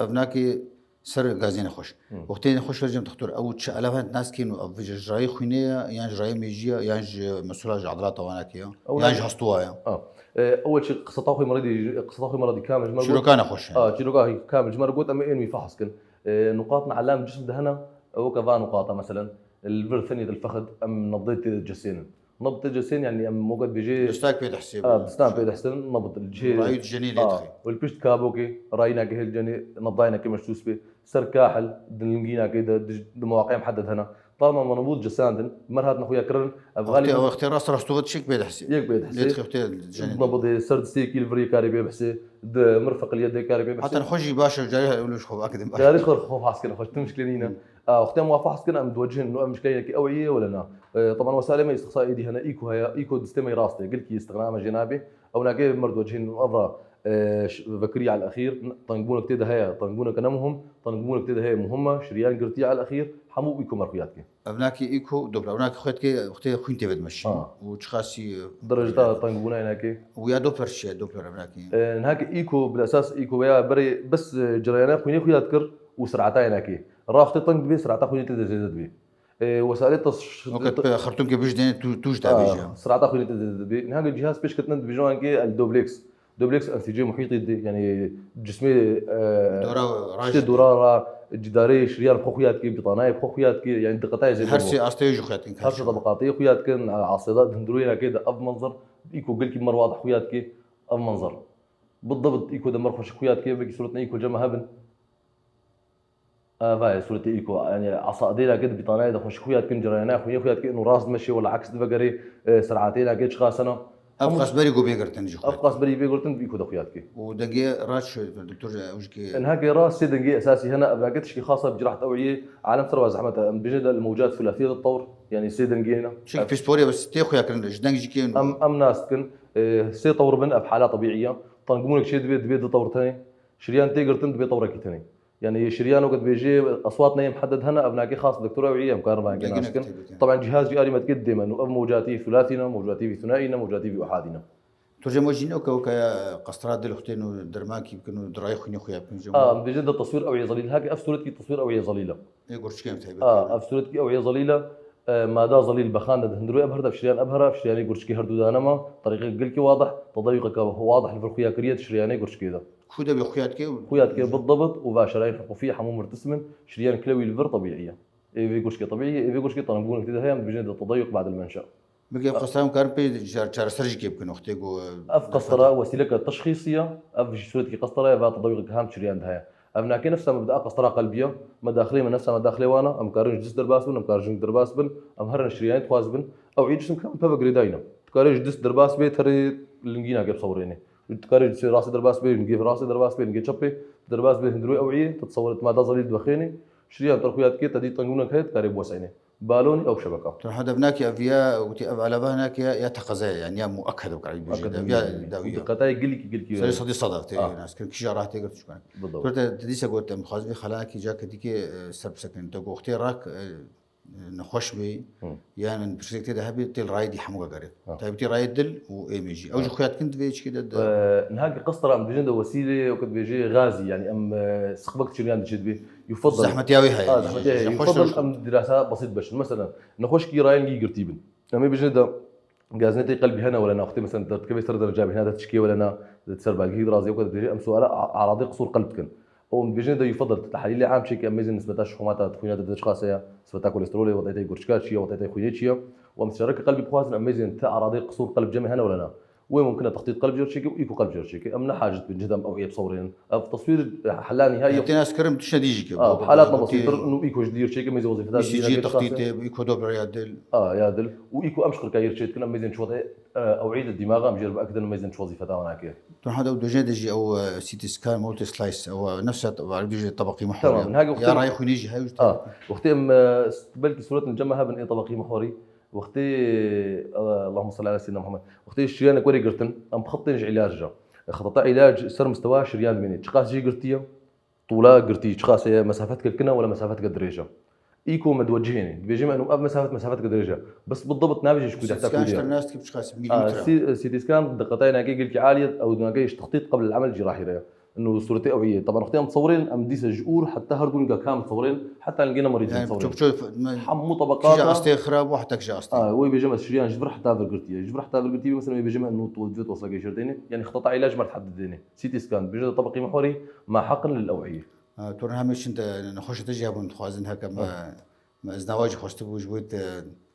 ev nakê ser gazê nexweş. Wextê nexweş ver cem doktor, ew çi alava nas kên û ev ji rayê xwînê ye, yan ji rayê mêjî ye, yan ji mesela ji edilata wanakê ye, Ew yan ne- ji hestûwa ye. A, e, Ew çi qiseta xwe meredî, qiseta xwe meredî kamil ji me re got. Çîroka nexweş e. A, çîroka kamil ji me re got, em ên wî fehs kin. E, Nuqatên elam cisim de hene, ew weke van nuqata, meselen, li vir thenî dil fexd, em nebdê tê cesênin. Nabd tê cesên, yani em moka dibêjê Distak pê dihsê. A, distan pê dihsên, nabd li cihê. Rayî tu cenî lê dixî. Û li pişt kabokê, rayîneke hêl cenî, nabdayineke meştûs bê. Ser kahil, di lingîneke de, di, di mewaqê muhedded hene. Talma me nabû cesandin, mer hatine xuya kirin, ev Wextê, xalî wextê rast rast tu çik pê dihsê. Yek pê dihsê. Lê dixî wextê cenî. Nabdê ser distê kî li vir yê karê pê bihsê, di mir feqiliyê de karê pê bihsê. Hatan xwe jî baş e, carî her û ji xwe akidin baş. Carî xwe xwe has kirin, xwe tu mişkilê nîne. A, wextê em wa fehs kirin, em diwecihên û ev mişkileyekî ew ê ye wele na. E, teban wesailê me îstixsa êdî hene, îko heye, îko distê me yê rast e, gelkî îstixna me jê nabe. Ew nake em diwecihên ev ra, e, ş-, vekirî el exîr, tengbûnek tê de heye, tengbûneke ne muhim, tengbûnek tê de heye muhim e, şiriyan girtî el exîr, hemû îko me xuya dike. Ev nake îko, dobra, ev nake xuya dike, wextê xwîn tê ve dimeşî. Ha. Û çiqasî, e, Dereceta tengbûna yê nake. Û ya doper çi ye, doper ev nake? E, nake îko, bil esas îko veya berê bes, e, cereyana xwînê xuya dikir û serata yê nake. Ra wextê teng dibê, serata xwînê tê de zêde dibê. E, wesailê tas- Weke tu xertûnkê bijdêne, tu, tu ji te bêje. Sirata xwînê te dibê. Niha cihaz pêş ketine dibêje wan kê el Doblex. Doblex M C C muhîtî dê, yani cismê, e, Dora tiştê rajê. Dora ra, cidarê şiriyar xwe xuya dikê, bitanayê xwe xuya dikê, yani diqetayê zêde. Her sê asteyê jî xuya dikin. Her sê tabaqatê xuya dikin, asêda di hundirûyê nake de ev manzar, îko gelkî mer wadih xuya dikê, ev manzar. Bidibit îko de mer xweşik xuya dikê, belkî suretine îko cema hebin. Ava ye, sûretê îko. Yani, asa dêra ke di bîtanayê de xweşik xuya dikin, cereyana xwînê xuya dikin, û rast meşê, wela aks divegerê, e, ser'atê nake çiqasena. Ev qas berî ku bê girtin ji xwe. Ev qas berî bê girtin, bi îko de xuya dike. Û dengê rast şu, doktor, ew ji kê? Enhakê rast sê dengê esasî hene, ev nake tişkî xasa bi ciraht ewiyê, alem ser wa zehmet e. Em bêjin de el mewcat thulâthiyye de tewr, yani sê dengê hene. Çik pîsporê bes tê xuya kirin, ji deng jî kê? Em, em nas dikin, e, sê tewr bin, ev hala tebîî ye. Tengibûnek çê dibe, dibe du tewr tenê. Şiriyan tê girtin, dibe tewrekî tenê. Yani şiriyan weke dibêjê eswat neyê muhedded hene, ev nake xas doktora wî em karin vengê nas dikin. Taban cihaz jî arî me dike didê me. Ev mewcatî thulâthî ne, mewcatî thunâî ne, mewcatî uhadî ne. Tu jê mojîne weke weke qestra dil xutên û dermankî bikin û dirayê xwînê xuya bikin jê. A, em dibêjin de teswîr ew yê zelîl. Heke ev sûretkî teswîr ew yê zelîl e. Ê gurçikê em taybet. A, ev sûretkî ew yê zelîl e. E, mada zelîl bexan de di hundirû ev her de şiriyan ev hera, şiriyanê gurçikê her du dane ma. Terîqek gelkî wadih, tedayuqeke wadih li vir xuya kiriye di şiriyanê gurçikê de. Ku de bê xuya dike û xuya dike bidibit û va şerayên hiqûfî hemû mirtisim in, şiriyan kilewî li vir tebîî ye. Ê vê gurçikê tebîî ye, ê vê gurçikê tenbûnek tê de heye, em dibêjin de tedayuq ba'del menşe. Belkî ev qesra em karin pê çar-, çareser jî kê bikin wextê ku, e, Ev qesra wesileke teşxîsî ye, ev jî sûretekî qesra ye, va tedayuqek hem şiriyan de heye. Ev nake nefsa me bi da qesra qelbî ye, me daxilê me nefsa me daxilê wan e, em karin ji dist derbas bin, em karin ji derbas bin, em herin şiriyanê dixwaz bin. Ew ê cisim kamil peve girêdayî ne. Dikare ji dist derbas bê, terê lingî nake bisewirêne. Dikare ji rastê derbas bê, lingê rastê derbas bê, lingê çepê derbas bê, hundirû ewiyê, tu tisewir, tu mada zelîl dibexênê, şiriyan te xuya dikê, te dî tengûnek heye, dikarê biwesênê. Balonî ew şebeka. Tu niha dev nakî ev ya, wekî ev alava nakî ya, ya teqeze ye, yani ya muekked bikare bêje, dev ya dawiya. Diqetayê gelkî, gelkî. Serê sedî sed ev tê nas kirin, kîja rah tê girt çikan. Bidewr. Tu te dîsa got, em dixwazin vê xelanekî cake dîkê, e, ser bisekin. Te got, wextê rak, e, nexweş bê, yan pirsek tê de hebê, tê li rayê dî hemû vegerê. Taybetî rayê dil û êmê jî. Ew jî xuya dikin divê çikê de. E, niha ki qestra em dibêjin de wesîlê, weke dibêjê gazî, yani em, e, siqbek çiriyan diçê dibê. Yufadal. Zehmetiya wê heye. Ha, zehmetiya heye. Yufadal em dirasa besît beşin. Mesela, nexweşkî rayên gî girtî bin. Em ê bêjin de gazinetê qelbî hene wele na, wextê mesela derdikeve ser dereca bîhna de tişkê wele na, ser balgî dirazê weke dibêjê, em suala a-, aradê qisûr qelb dikin. Ew em dibêjin de yufadal, tehlîlê am çêke, em mêzin nisbeta şixûmata xwîna te çiqas heye, nisbeta kolesterolê, wezîfetê gurçika çi ye, wezîfetê xwînê çi ye. Û em dişareke qelbî bixwazin, em mêzin ti aradê qisûr qelb cemê hene wele na. Wê mumkin e textît qelb jê re çêke û îko qelb jê re çêke. Em ne hacet bin cih de em ew ê bisewirênin. Ev teswîr, e, hela nihayî. Tê nas kirim tişte dî jî ke. A, bi halat nabesîrtir, û îko ji dî re çêke, mêzê wezîfeta E C G textîtê, îko dobre ya dil. A, ya dil. Û îko em ji qirka yê re çêdikin, em mêzên çi wextê, e, ew ê di dîmaxa em jê re biekidin, mêzên çi wezîfeta wan nake. Tu niha de ew dojê de jî ew, e, C T scan, multi slice, ew, e, nefsa te-, erbî jî tebeqî mihwarî. Tamam, niha wextê Ya em rayê xwînê jî heye jî A, wextê em, e, s-, belkî sûretên cem hebin ê tebeqî mihwarî. Wextê, Allahümme salli ala seyyidina Muhammed. Wextê şiryanek were girtin, em bi xetên ji îlac re. Xeteta îlac ser mistewa şiryan dimêne. Çiqas jê girtiye, tûla girtî, çiqas heye, mesafetke kin e wala mesafetke dirêj e. Îko me diwecihêne. Dibêje me eno ev mesafet, mesafetke dirêj e. Bes bidibt nabêje ji ku dehta Sîtîskan kûdî ji ya. Te nas dikî bi çiqas A, milîmetre. Sî-, sîtîskan diqetayê nake gelkî alî ye, ew nake ji textît qebl el emel cîrahî re ye. Eno sûretê ewî ye. Teban wextê em disewirên, em dîse ji ûr heta her du nîga kamil disewirên, heta lingê ne merîd Yani disewirên. Çok çok Hemû tabaqata. Kîja astê xirab bû heta kîja astê. A, wê bêje me şiriyan ji vir heta vir girtiye. Ji vir heta vir girtiye, mesela wê bêje me eno tu divê tosla geşir dêne. Yani xitata îlac me heta didêne. Sîtîskan, bêje de tabaqî mihwarî, ma heqin lil ewî. Ha, tu hem için de nexweşa te jî hebûn dixwazin heke me, Evet. me iznava jî xwestibû ji bo te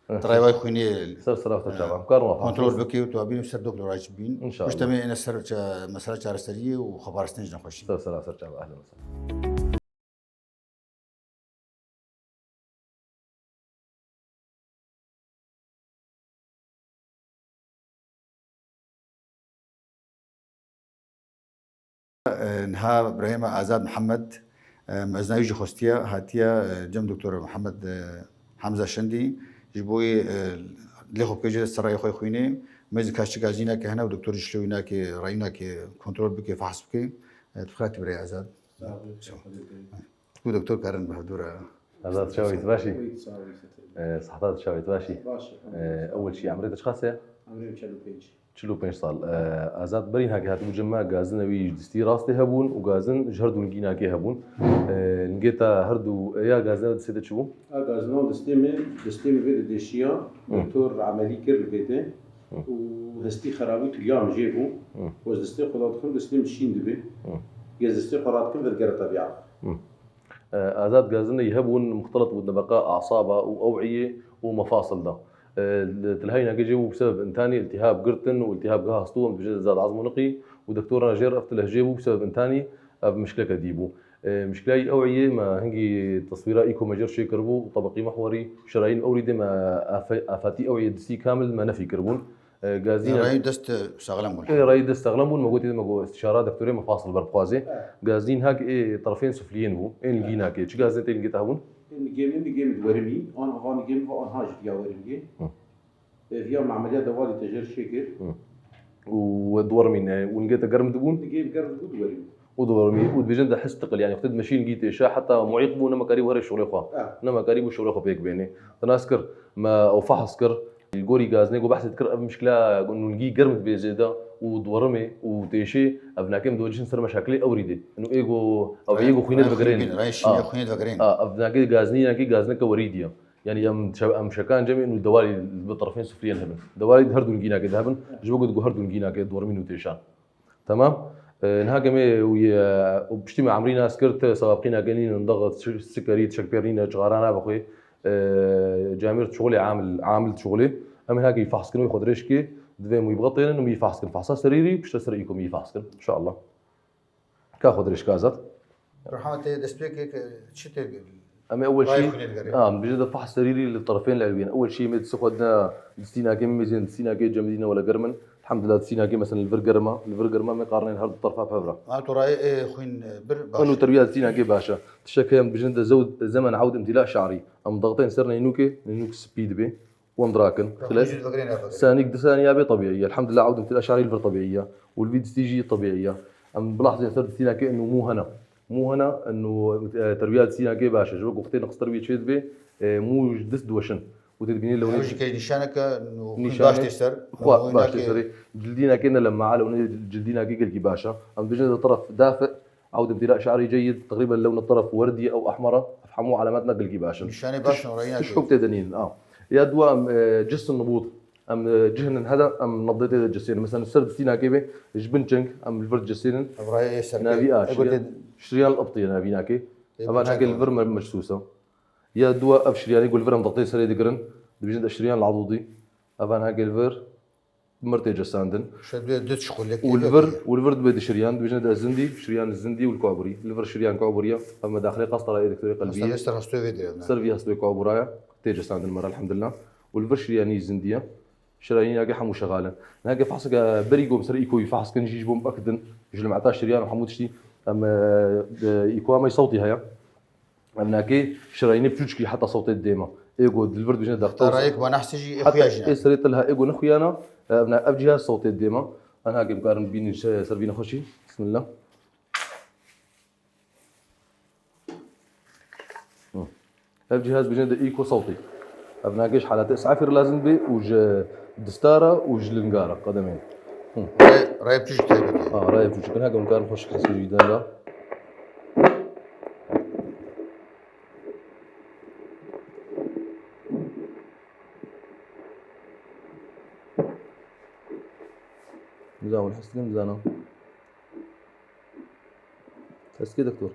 Evet. dirayvay xwînê Ser sera xwe çava. Em karin wa kontrol bikî û tu abîn ser doktora jî bîn. İnşallah. Pişte me êne ser ça-, mesela çareseriyê û xebaristin ji nexweşî. Ser sera ser çava. Ehlen ve sehlen. Niha birayê me Azad Mihemed, em, ez navî jî xwestiye, hatiye, e, cem Doktor Mihemed, e, Hemza Şendî, ji bo yê, e, lê xwe bikê jê de serayê xwe xwînê, mêzin ka çi gazîneke hene û doktor jî şilewî nake, rayî nake, kontrol bike, fehs bike. E, tu xelatî birayê Azad. Sağ ol. Sağ ol. Bu doktor karin bi hevdû re. Azad çawît başî? Sağ ol, sağ ol. E, sehta tu çawît başî? Baş, E, elhamdülillah. Ewil şî emrê te çiqas e? Emrê çel û pênc. Çil û pênc sal. E, Azad berî nake hatibû cem me gazin ewî ji distî rastê hebûn û gazin ji her du lingî nakê hebûn. E, lingê te her du ya gazin ew distê te çi bû? A gazin ew distê min, distê min vê de deşiya, Hı. doktor emelî kir li vê de. Hı. Û hestî xerabû tiliya min jê bû. Hı. Û ez distê xwe dadikim, distê min şîn dibe. Hı. Ez distê xwe radikim, vedigere tebîat. Hı. E, Azad gazin ey hebûn muxtelet bûn debeqa asaba û ew'iyê û mefasil de. E, li tilhayî nake jê bû bi sebeb întanî, iltihab girtin û iltihab giha stû, em dibêje zad ezm û niqî û doktorana jêr ev tileh jê bû bi sebeb întanî ev mişkileke dî bû. E, mişkileyî ew'iyê me hingî teswîra îko me jêr çêkiribû û tebeqî mihwarî şerayîn ewrî dê me afe-, afatî ew'iyê distî kamil me nefî kiribûn. E, gazîn Rayî dest saxlem bûn. E, rayî dest saxlem bûn, me gotê me got istişara doktorê me fasl ber bixwazê. Evet. Gazîn hak ê terefên sufliyên bû, ên Evet. gînakê. Çi gazîn tê lingê te hebûn? Ên gê min, gê min werimî, an ava gê min ve anha ji viya werimî. Hı. E, viya me emeliya dewalî te jêr çêkir. Hı. Û we diwermîne, û lingê te germ dibûn? Lingê min germ dibû, diwermî. Û diwermî, û dibêjin de his tiqil, yani wextê dimeşî lingî têşa, heta muîq bû, ne me karî were şolê xwe. Evet. Ne me karî bû şolê xwe pêk bênê. Te nas kir, me ew fehs kir. Li gorî gazinê ku behsê dikir, ev mişkila ku nûngî germ dibe zêde û diwerime û têşê, ev nake em diwecîhin ser meşakilê ewrî de. Û ê ku ew ê ku xwînê Rayê divegerên. xwînê, rayê şînê A, xwînê divegerên. a, ev nake gazinî nake gazineke werîdî ye. Yani em çe-, em şekan cemê û dewalî bi terefên sufliyên hebin. Dewalî her du lingî nake de hebin. Ji bo ku her du lingî nake diwermîn û têşan. Tamam. E, niha ke me û ye, û piştî me Emrî nas kir, te sebabqîna ke nînin, daxit, si-, sikerî, çekpêr nîne, cixara nabe xwe. E, camêr şixulê amil, amil şixulê. Em hake yî fehs kirin, wî xwe dirêj kê, divê em wî biqetênin, em yî fehs kirin. Fehsa serîrî, piştre ser îko em yî fehs kirin. İnşallah. Ka xwe dirêj ke Azad. Rehma te destpêkê ke çi tê Em ê ewel Rayê şî, xwînê digerê. a, em dibêje de fehs serîrî li terefên lewiyên. Ewel şî me distê xwe de distînakê me mêzên distînakê cemidîne wele germ in. Elhamdulillah distînakê mesela li vir germ e. Li vir germ e me qarnên her du terfa bi hev re. Ha, tu rayê, e, xwîn, e, bir baş. Eno terbiya distînakê baş e. Tiştek heye em dibêjin de zew-, zemen awd imtila şarî. Em dextên ser neynûkê, neynûk spî dibe. Û em dirakin. Rexmî Xilas. jî divegerê navegere. Sanîk du saniya bê tebîî ye. Elhamdulillah awd imtila şarî li vir tebîî ye. Û li vî distî jî tebîî ye. Em bilahzên ser distînakê eno mû hene. Mû hene, eno, e, terbiya distînakê baş e. Ji bo ku wextê neqis terbiyê çêdibe, e, mû ji dist diweşin. Û tê dibînî lewnê Ew jî ke nîşaneke, no, xwîn Nîşanê baş tê ser. Xwe No, baş tê inakê serê. Cildînakê ne lema, lewnê cildînakê gelkî baş e. Em dibêjin de teref dafi, awd imtila şarî ceyid, teqrîben lewna teref werdî ew ehmer e. Ev hemû alametna gelkî baş in. Nîşanê baş Tiş-, in, rayînakê. Tişt hok tê de nînin, a. Ya dua em, e, cihs nibût. Em, e, cihnin hede, em nebdê tê de cihsênin. Mesela li ser distînakê bê, ji bin çeng, em li vir cihsênin. Ev rayê ê serkê. Navî a, Ev şiryan, gotê şiryan li ibtê navînakê. Ê Evan binçeng heke li vir me-, mexsûs e. Ya dua ev şiryanê ku li vir em dextê serê digirin, dibêjin de şiryan li adûdî. Evan heke li vir mir tê cihsandin. Şev dê du çiqulek Û li vir, û li vir dibe di şiryan, dibêjin de zindî, şiryan zindî û li kuburî. Li vir şiryan kuburî ye. Ev medaxilê qestara ê doktorê qelbî Ser ye. Ser hastê vê dirê ne. Ser vî hastê kuburaya tê cihsandin me re, elhamdulillah. Û li vir şiryanî zindî ye. Şirayîneke hemû şexal in. Neke fehseke berî ku em ser îkoyî fehs kin jî ji bo em biekidin, ji limeta şiriyan û hemû tiştî, em, e, de, îkoya me sewtî heye. Em neke şirayînê piçûçkî heta sewtê didê me. Ê ku di li vir dibêjin dextewsa. Rayek ba nehsê jî ê xuya jî ne. Ê serê te liha ê ku nexuyana, ev ne, ev cihaz sewtê didê me. Em heke bikarin bînin şe-, ser vî nexweşî. Bismillah. Hı. Ev cihaz bêjin de î ku sewtê. Ev nake ji halatê isafî re lazim be û ji distara û ji lingara qedemên. Hı. Rayê, rayê piçûk taybet e. Ha, rayê piçûk. Heke em karin xweşik heskê jî dana. Nizanim his dikim, nizanim. Teskê doktor.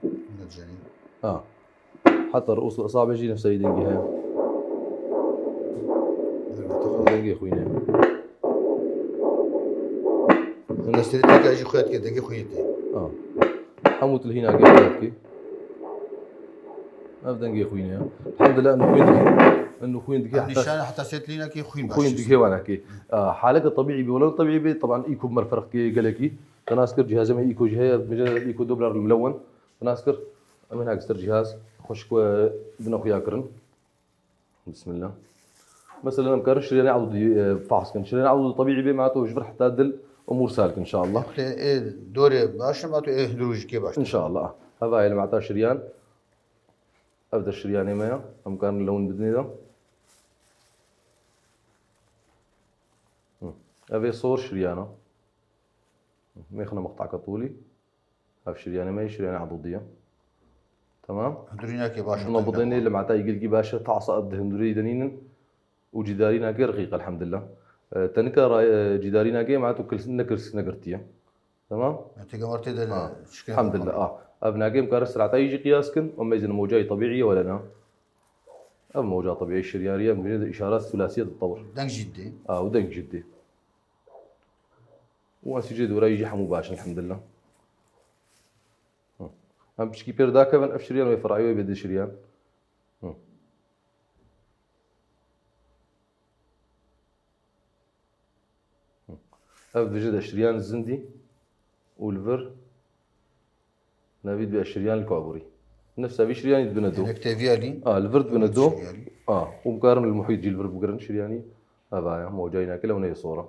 Nedijenî. Ha. Heta ruus al-asabi jî nefsa wî dengî heye. Dengê xwînê. Destê têkê jî xuya dike, dengê xwînê tê. Ha. Hemû tu li hîna gel xuya dikî. Ev dengê xwînê ye. Elhamdulillah, inu xwîn dikî. Inu xwîn dikî. Ev heta nîşan e, heta sê tilînekî xwîn baş. Xwîn dikî wanekî. Ha, haleke tebîî bî, wela tebîî bî, teban î ku mer ferq kê gelekî. Te nas kir cihazê me î ku jî heye, bêje î ku Doppler milewen. Te nas kir, em ê hek ser cihaz xweşik we bine xuya kirin. Bismillah. Mesela em karin şiryanê adudî, e, fahs kin. Şiryanê adudî tebîî bê, ma tu ji vir heta dil umûr sal kin, inşallah. Ê, ê dorê baş e, ma tu ê hundirûjikê baş. İnşallah. Heva ye li mata şiryan. Ev de şiryanê me ya. Em karin lewn bidinê de. Hı. Ev ê sor şiryana. Mêxine meqtaka tûlî. Ev şiryanê me yê, şiryanê adudî ye. Tamam. Hundirîneke baş e. Buna bidinê li mata î gelkî baş e, tasa di hundirî de nînin û cîdarîneke reqîq, elhamdulillah. E, tenika ra-, e, cîdarîneke ma tu kils-, nekir-, negirtiye. Tamam? Têkemar tê de. Ha. Elhamdulillah. Ah. Ev nake em karin sirata yî jî qiyas kin, em mêzin mewcayê tebîî ye wele na. Ev mewca tebîî şiryarî ye, em bêjin de îşarat sulasiye de tewr. Deng jî didê. Ah, û deng jî didê. Û ensîcê dora yî jî hemû baş in, elhamdulillah. Hı. Em piçkî pêr dakevin, ev şiryan wê ferayî wê bê di şiryan. Hı. Hı. Ev dibêje de şiryan zindî û li vir navî dibê şiryan li kaburî. Nefsa vî şiryanî dibine do. Hinek tevî alî. A, li vir dibine do. Şiryanî. A, û bikarin li muhît jî li vir bigirin şiryanî. Eva ya, mewcayî nake lewnê sora.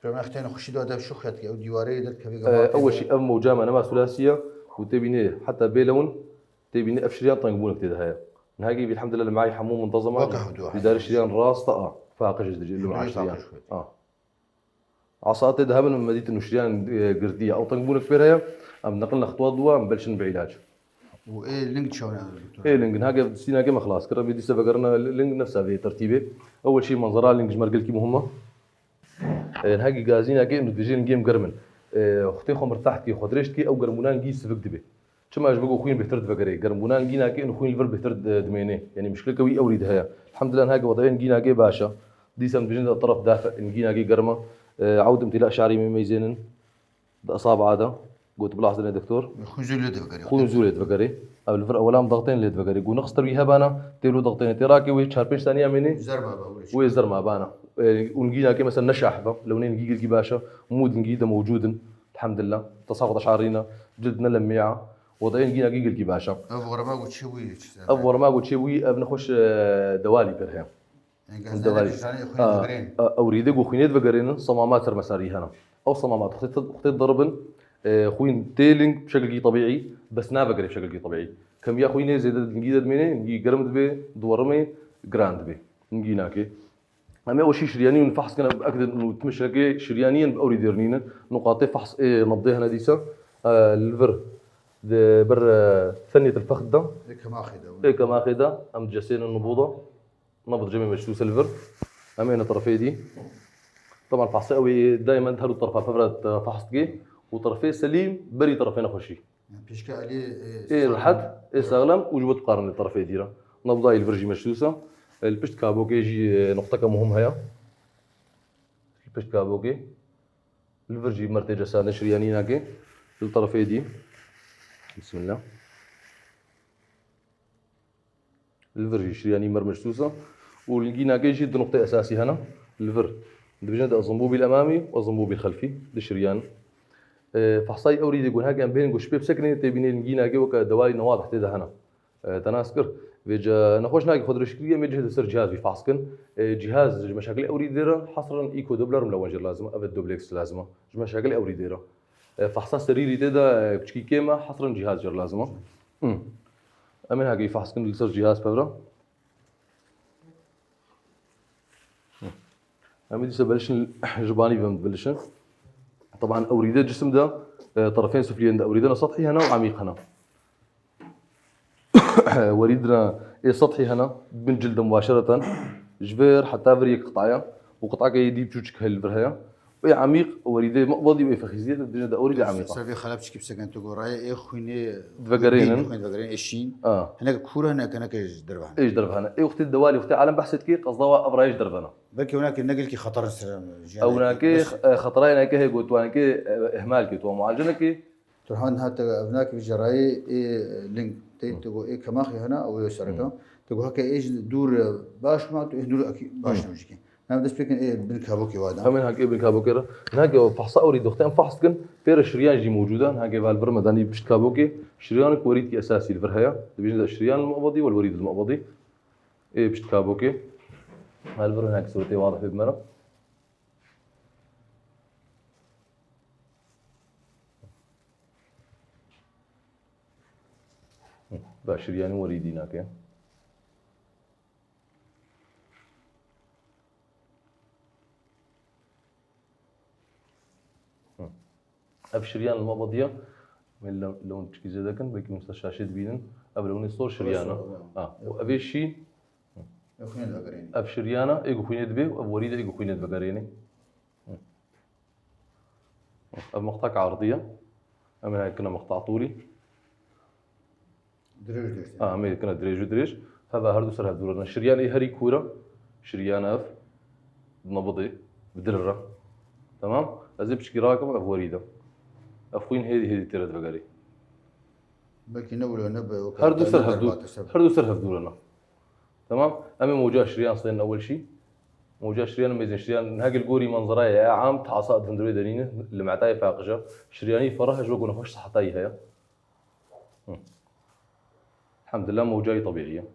Pêmextên xweşî de dev şûx ya dike, ew dîwarê derkevê. Ee, ew şî, ev mewca me nema sulasiye û tê bînê heta bê lewn, tê bînê ev şiryan tengbûnek tê de heye. Niha gî elhamdulillah li mayî hemû muntazama. Weke hevdu. Dîdarê şiryan rast a, faqij dibêjin, li mayî şiryan. A. Asa tê de hebin, me dîtin û şiryan, e, girtiye. Ew tengbûnek pêr heye, em neqilne xitwa dua, em belşin bi îlac. Û ê ling çawa ne, doktor? Ê ling, niha ev sîneke me xilas kir. Em ê dîse vegerine ling nefsa vê tertîbê. Ewel şî menzera ling ji me re gelkî muhim e. E, niha gazîneke û dibêjin lingê em germ in. E, xwetê xwe mirtah dikî, xwe dirêj dikî, ew germbûnan gî sivik dibe. Çima ji bo ku xwîn bêhtir divegerê. Germbûnan gînake û xwîn li vir bêhtir di-, dimêne. Yanî muşkileke wî ewrî de heye. Elhamdulillah niha gazîneke gînake baş e. Dîsa em dibêjin de teref dafe in gînake germ e. E, ewd imtila şarî me meyzênin. Di esaba de, got, bilahzine doktor. Xwîn zû lê divegerê. Xwîn zû lê divegerê. Ev li vir ewelam dextên lê divegerê. Got, nexster wî hebana, tê lo dextêne, tê rakê wê çar pênc saniya mînê. Zerma ba, wê. Wê zerma bana. E, û ngînakê mesela ne şahib e. Lewnên gî gelkî baş e. Mûd ngî de mewcûd in. Elhamdulillah. Tesaqut şarîna. Cild ne lemî ya. Wedayên ngînakê gelkî baş e. Ev werma got çê bûyî, çi ser? Ev werma got çê bûyî, ev nexweş, e, dewalî pir heye. Eng ez Hûn dewarî. Xwînê digerên. A, a, ewrî de ku xwînê divegerênin, semamat ser mesarî hene. Ew semamat xwîn te, xwîn te diribin, e, xwîn tê ling bi şekilkî tebîî, bes navegere bi şekilkî tebîî. Kemiya xwînê zêde di lingî de dimêne, lingî germ dibe, diwerime, giran dibe. Lingî nake. Em ê ew şî şiryanî hûn fehs kine, biekidin û tim şekê şiryanî yên bi ewrî dêrnînin. Nuqatê fehs ê nebdê hene dîsa, e, li vir di ber, e, feniyet el fexd de. Ê kemaxê de. Ê kemaxê de, em dicesenin nubûda. Nabd cemê meştûse li vir. Em ê ne terefê dî. Teban fehsê ew ê daîmen her du terefa fevra te fehs dikê û terefê selîm berî terefê nexweşî. Pişka elî, e, Ê sağlam. Rehet, ê sağlam û ji bo tu qarin li terefê dî re. Nabdayî li vir jî meştûse. E, li pişt kabokê jî, e, noqteke muhim heye. Li pişt kabokê. Li vir jî mertê cesane şiryanî nake. Li terefê dî. Bismillah. Li vir jî şiryanî mer meştûs e û li gînakê jî du nuqtê esasî hene. Li vir dibêjin de zembûbîl emamî û zembûbîl xelfî di şiryan. E, fehsayî ewrîdê ku hinekî em bêhnin ku şipê bisekinê, tê bînê lingî nake weke dewalî newad heftê de hene. E, te nas kir. Vêca nexweş nake xwe dirêj kiriye, em ê cihê di ser cihaz wî fehs kin. E, cihaz ji meşakilê ewrîdê re hesren echo Doppler mlewen jê lazim e, evet duplex lazim e. Ji meşakilê ewrîdê re. E, fehsa serîrî tê de, e, piçkî kêm e, hesren cihaz jê lazim e. Hı. Em ê heke wî fehs kin li ser cihaz pevra. Em ê dîsa belişin, ji banî ve em dibelişin. Teban ewrîde cisim de, e, terefên sufliyên de ewrîdena sethî hene û emîq hene. Werîdina ê sethî hene, bin cilde mubaşereten, ji vir heta vir yek qitaya û qitake yê dî biçûçik heye li vir heye. Û ê emîq, werîdê mebedî û ê fexîziyê de dibêjin de ewrîdê emîq e. Ser vê xelep çikî bisekin tu gorayê ê xwînê Divegerênin. Xwîn divegerên ê şîn. A. Hinek kûr hene, hineke ji derve hene. Ê ji derve hene. Ê wextê dewalî, wextê alem behsê dikê, qezda wa ev rayê ji derve ne. Belkî winakê ne gelkî xeter ser jiyanê. Ew winakê, e, xeterayê neke heye, got wanekê, e, ihmal kê, tu mualece nekê. Tu han hat ev winakê vî cerayê ê ling tê, tu go ê kemaxê hene, ew ê sereka. Tu go heke ê ji dûr, e, baş ma, tu ê dûr akî baş nûjikî. Em dest pê kin ê bin kabokê wa da. Em ê heke ê bin kabokê re. Nake o fehsa ewrî doxte em fehs dikin. Pê re şiryan jî mewcûd e. Nake val vir me danî pişt kabokê. Şiryanek werîdkî esasî li vir heye. Dibêjin de şiryan mebedî, wel werîd mebedî. Ê pişt kabokê. Val vir heke suretê wadih bê bi me re. Ba şiryanî werîdî nake. Ev şiryan li mabediya, me le-, lewn çikî zêde kin, belkî hûn ser şaşê dibînin. Ev lewnê sor şiryan e. Sor, ya. Ha, û ev ê şîn. Ev xwînê divegerênî. Ev şiryana, ê ku xwînê dibê, ev werî de ê ku xwînê divegerênî. Ev meqtak erdî ye. Em ê kine meqta tûlî. Dirêj dirêj. Ha, em ê kine dirêj û dirêj. Heva her du ser hev dûr e. Şiryan ê herî kûr e. Şiryan ev. Nabidê. Bi dil re. Tamam. Ez ê piçkî rakim ev werî de. Ev xwîn hêdî hêdî tê re divegerî. Belkî ne wilo ne be. Her du ser hev dûr. Her du ser hev dûr e. Tamam. Em ê moca şiryan stênin ewil şî. Moca şiryan mêzin şiryan. Hegil gorî manzerayê e am tasa di hundirê derîne. Li metayê paqije. Şiryanî ferah ji wek nexweş sahetayî heye. Hı. Elhamdülillah mewcayî tebîî ye.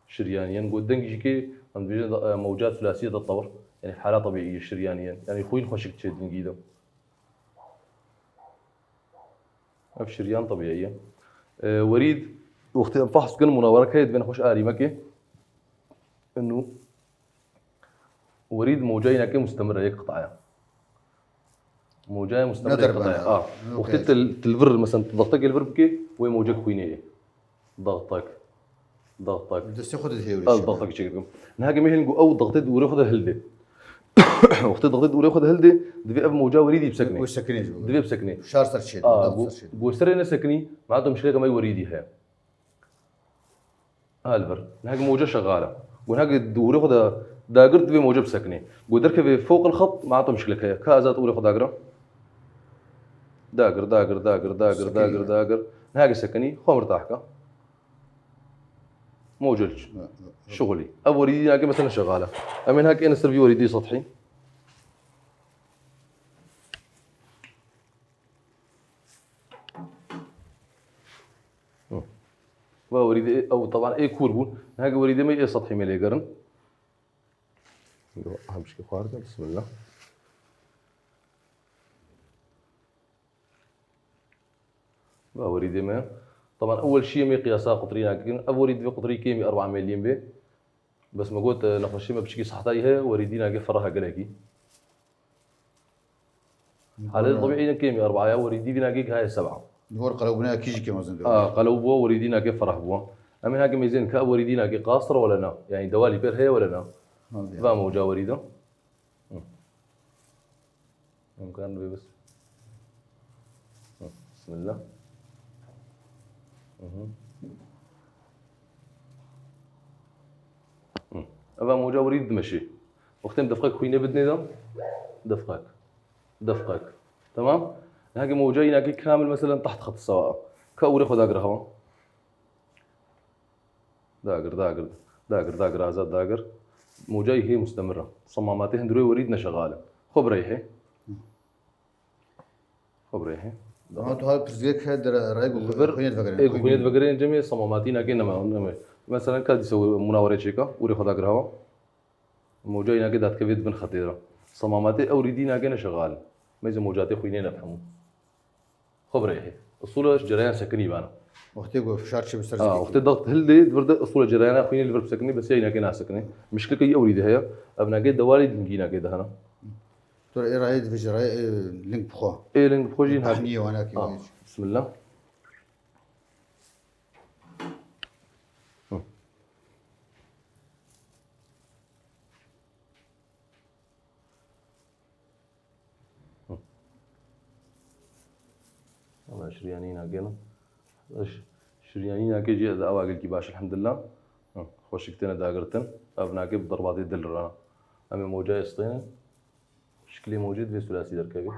Şiryanî yen got deng jî kê, em dibêjin, e, mewca thulasiye de tewr. Yani hala tebîî ye şiryanî yen. Yani xwîn xweşik çê dingî de. Ev şiryan tebîî ye. E, werîd, wextê em fahs bikin, munawere heye, divê nexweş arîmekê. Inu. Werîd mewcayî nake mustemir e, yek qitaya. Mewcaya mustemir yek qitaya. A. Wextê til, til vir, mesela, dextek li vir bike, wê mewcek xwînê ye. Dextek. Dextek. Destê xwe de hêwirî. Ez dextek çêkim. Niha ke mêhên ku ew dextê di ûrê xwe de hildê. Wextê dextê di ûrê xwe de hildê, divê ev mewca werîdî bisekinê. Wê sekinê ji bo. Divê bisekinê. Şar ser çê. A, ser çê. Ku serê nesekinî, manato mişkileke me werîdî heye. Al vir. Niha ke moce şexal e. Ku niha ke di ûrê xwe de dagir divê moce bisekinê. Ku derkevê fok el xet, manato mişkilek heye. Ka ez hat ûrê xwe dagira. Dagir, dagir, dagir, dagir, dagir, dagir. Niha ke sekinî, xwe mirtah ke. Moce şixulî. Ev werîdî niha ke mesela şexal e. Em ê niha ke êne ser vî werîdî sethî. Hı. Va werîdê, ew teban ê kûr bûn. Niha ke werîdê me ê sethî me lê gerin. Hemşikê xwarin, bismillah. Va werîdê me. Teban ewel şî em ê qiyasa qutrî nakin. Ev werîd divê qutrî kêmî erba milîn bê. Bes me got, e, nexweşî me piçikî sahtayî heye, werîdî nake ferah gelekî. Halê tebîî ne kêmî erbaya, werîdî vî nake heye seba. Hor qelewbûna kî jî kêm mezin be. A, qelew bû, werîdî nake ferah bû. Em ê heke mêzên ka werîdî nake qasir wele na. Yani dewalî pêr heye wele na. Va mewca werîdî. Hı. Em karin vê bes. Hı, bismillah. Hı hı. Hı. Eva moca werî dimeşê. Wextê em defqek xwînê bidinê de, defqek. Defqek. Tamam? Heke moca yînakî kamil, meselen, taht xet sewa. Ka ûrê xwe dagir hewa. Dagir, dagir, dagir, dagir, azad dagir. Mocayî hê mustemir e. Semamatê hundirê werî dine şexal e. Xwe bireyhê. Xebrê he. Ama tu hal pirsgirêk he dere rayê ku Li vir xwînê divegerên. Ê ku xwînê divegerên cemê semamatî nake nema nema. Mesela ka dîsa mûna were çêka û rê xwe dagir hewa. Mocayî nake datkevê di bin xetê de. Semamatê ew rîdî nake neşexalin. Meyze mocatê xwînê nefhemû. Xebrê he. Usûla cereyan sekinî bana. Wextê ku fişar çi bi ser Ah, wextê daxt hildê, di vir de usûla cereyana xwînê li vir bisekinî, bes yayî nake nasekinê. Mişkileke yî ewrî de heye. Ev nake dewalî dingî nake de hene. Tu ê rayê divêje rayê ê ling bixwe. Ê ling bixwe jî hak. Tahniyê wana ki Ah, vêj. Bismillah. Hı. Hı. Ama şiryanî nake ne. Şiryanî nake jî ez awa gelkî baş elhamdulillah. Hı. Xweşik têne dagirtin. Ev nake bi derbatê dil re. Em ê mocayê stênin. Şiklê mocê divê sulasî derkevê.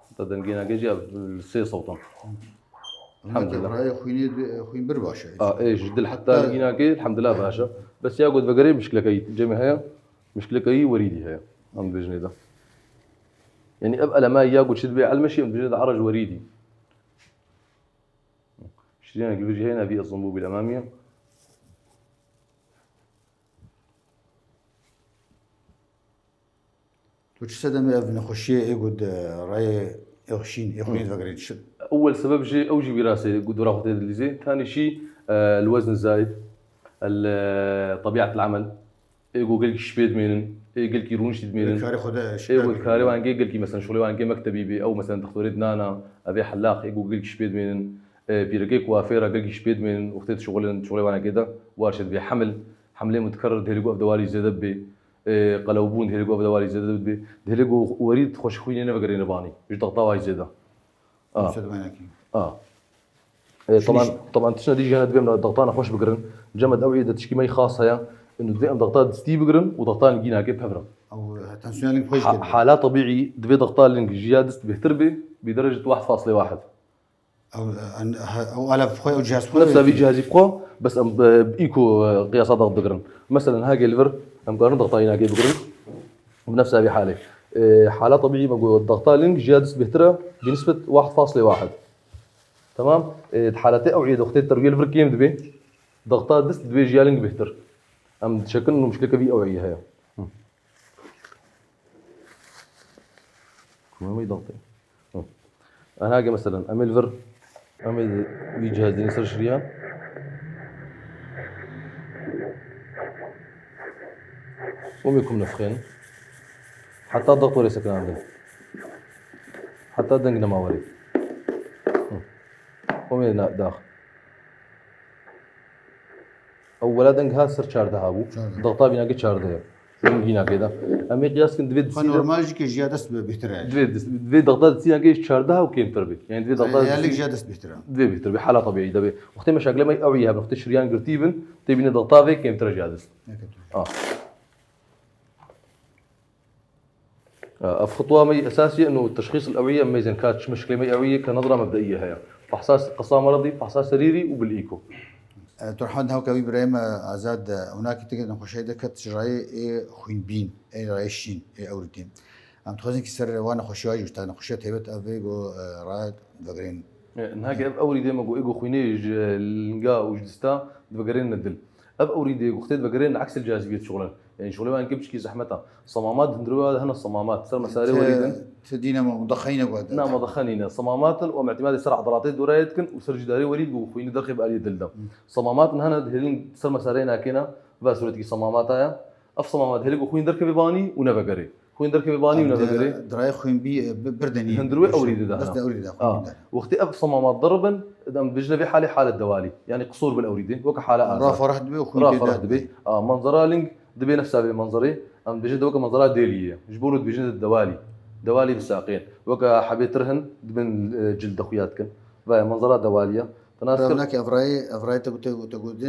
Heta dengê nake jî ev li sê sewtan. Elhamdülillah. Rayê xwînê xwîn bir baş e. A, ê, ji dil heta lingî nake, elhamdülillah baş e. Bes ya got vegerê mişkileke yî cemê heye, mişkileke yî werîdî heye. Em dibêjinê de. Yani ev elema ya got çi dibê elmeşî, em dibêjinê de araj werîdî. Şirîna gilvijî heye, navî ez zimbo bî lemamiye. Tu çi sedemê ev nexweşiyê ê ku di rayê ê xşîn, ê xwînê divegerê çi? Ewel sebeb jî ew jî wîrasê ku dora xwe tê dilîzê. Tanî jî, e, el wezn zayid, el, e, tebiat el amel. Ê ku gelkî şipê dimênin, ê gelkî rûniştî dimênin. Karê xwe de Ê ku karê wan gê gelkî, mesela şolê wan gê mektebî bê, ew mesela dixtorê dinana, ev ê helaq, ê ku gelkî şipê dimênin. E, pîrekê kuafêra gelkî şipê dimênin, wextê dişuxulin, şolê wan gê de, war şê dibê hemil, hemlê mutkerrir dihêlî ku ev dewalî zêde bibê. Ê, qelewbûn dihêlî ku ev dewalî zêde bibê. Dihêlî ku werî xweşik xwînê nevegerêne banî. Ji daxta wayî zêde. A. Sedemê nake. A. E, taban, taban tiştine dî jî hene dibê em daxta nexweş bigirin. Cem de ew ê de tişkî me yî xas heye. Inu dibê em daxta distî bigirin û daxta lingî nake pevre. Ew, e, tansiyona ling xweş Ha, dibê. Hala tebîî dibê daxta ling ji ya dist bêhtir bê, bî derece wahid fasle wahid. Ew, e, en, he, ew alef xwe, ew cihaz xwe. Nefsa vî cihazî bixwe, bes em bi, bi îko, e, qiyasa daxt bigirin. Mesela ha gel vir, em karin daxta yî nake bigirin. Bi nefsa vî halê. E, hala tebîî me got daxta ling ji ya dist bêhtir e, bi nisbet wahid fasle wahid. Tamam? E, di haletê ew ê daxtê terwiyê li vir kêm dibe. Daxta dist dibê ji ya ling bêhtir. Em diçekin û muşkileke vî ew ê heye. Hı. Kuma me daxtê. Hı. Enage meselen, em ê li vir, em ê vî cihazînê ser şiriyan. Û mê kum nefxên. Heta daxt were sekinandin. Heta deng nema were. Hı. Û mê na-, dax. Ew wela deng ha ser çardeh bû. Çardeh. Daxta vînakê çardeh ye. Deng vînakê de. Em ê qiyas kin divê Xwe normal jî ke jiya dest bi bêhtir e. Divê, divê daxta distînakê çardeh û kêmtir bê. Yani divê daxta Ê, ya lik jiya dest bêhtir e. Divê bêhtir bê. Hala tebîî de bê. Wextê meşakile me ew yî hebin. Wextê şiryan girtî bin, tê bîne daxta vê kêmtir e jiya dest. Neke tu. Ah. Ev xutwa me esasî ino teşxîs el ewîye meyzen ka çi meşkilê me ewîye ke nezra mebdeîye heye. Fehsa qisa meredî, fehsa serîrî û bil îko. E, Turhan hewka wî birayê me Azad, e, ewnakî tike nexweşiyê de ket ji rayê ê xwînbîn, ê rayê şîn, ê ewrîtî. Em dixwazin ki ser wan nexweşiya jî, ta nexweşiya taybet ev ê go, e, raya vegerên. E, niha ki ev ewrîdê me go ê go xwînê ji linga û ji dista divegerên ne dil. Ev ewrîdê go xwtê divegerên ne eksel cazibiyet şoxlen. Yani şoxlê wan kê piçkî zehmet a. Semamat hundirê wa hene semamat. Ser mesarê werî din. Ti dîne me mudexeyne gwa de. Na mudexenîne. Semamat in û em îtimadê ser edalatê dorayê dikin û ser cîdarê werî go xwînî derxê bi aliyê dil de. Semamat in hene dihêlin ser mesareyê nakêne. Va suretekî semamata ya. Ev semamat dihêlin go xwîn derkeve banî û nevegerê. Xwîn derkeve banî û nevegerê. Dirayê xwîn bî, e, bi-, birdenî. Hundir wê ewrî dide. Bes de ewrî dide. Ha. Wextê ev semamat diribin, em dibêjine vê halê halet dewalî. Yani qisûr bil ewrî dê. Weke hala azad. Rafa reh dibe û xwîn Rafa reh dibe. A, manzara ling dibe nefsa vê manzarê. Em dibêjin de weke manzara dêliyê ye. Ji bo dibêjin de dewalî. Dewalî bi saqên. Weke hebê tirhin dibin, e, cil de xuya dikin. Ve manzara dewalî ye. Te nas kir. Revnakê ev rayê, ev rayê te gote, te gote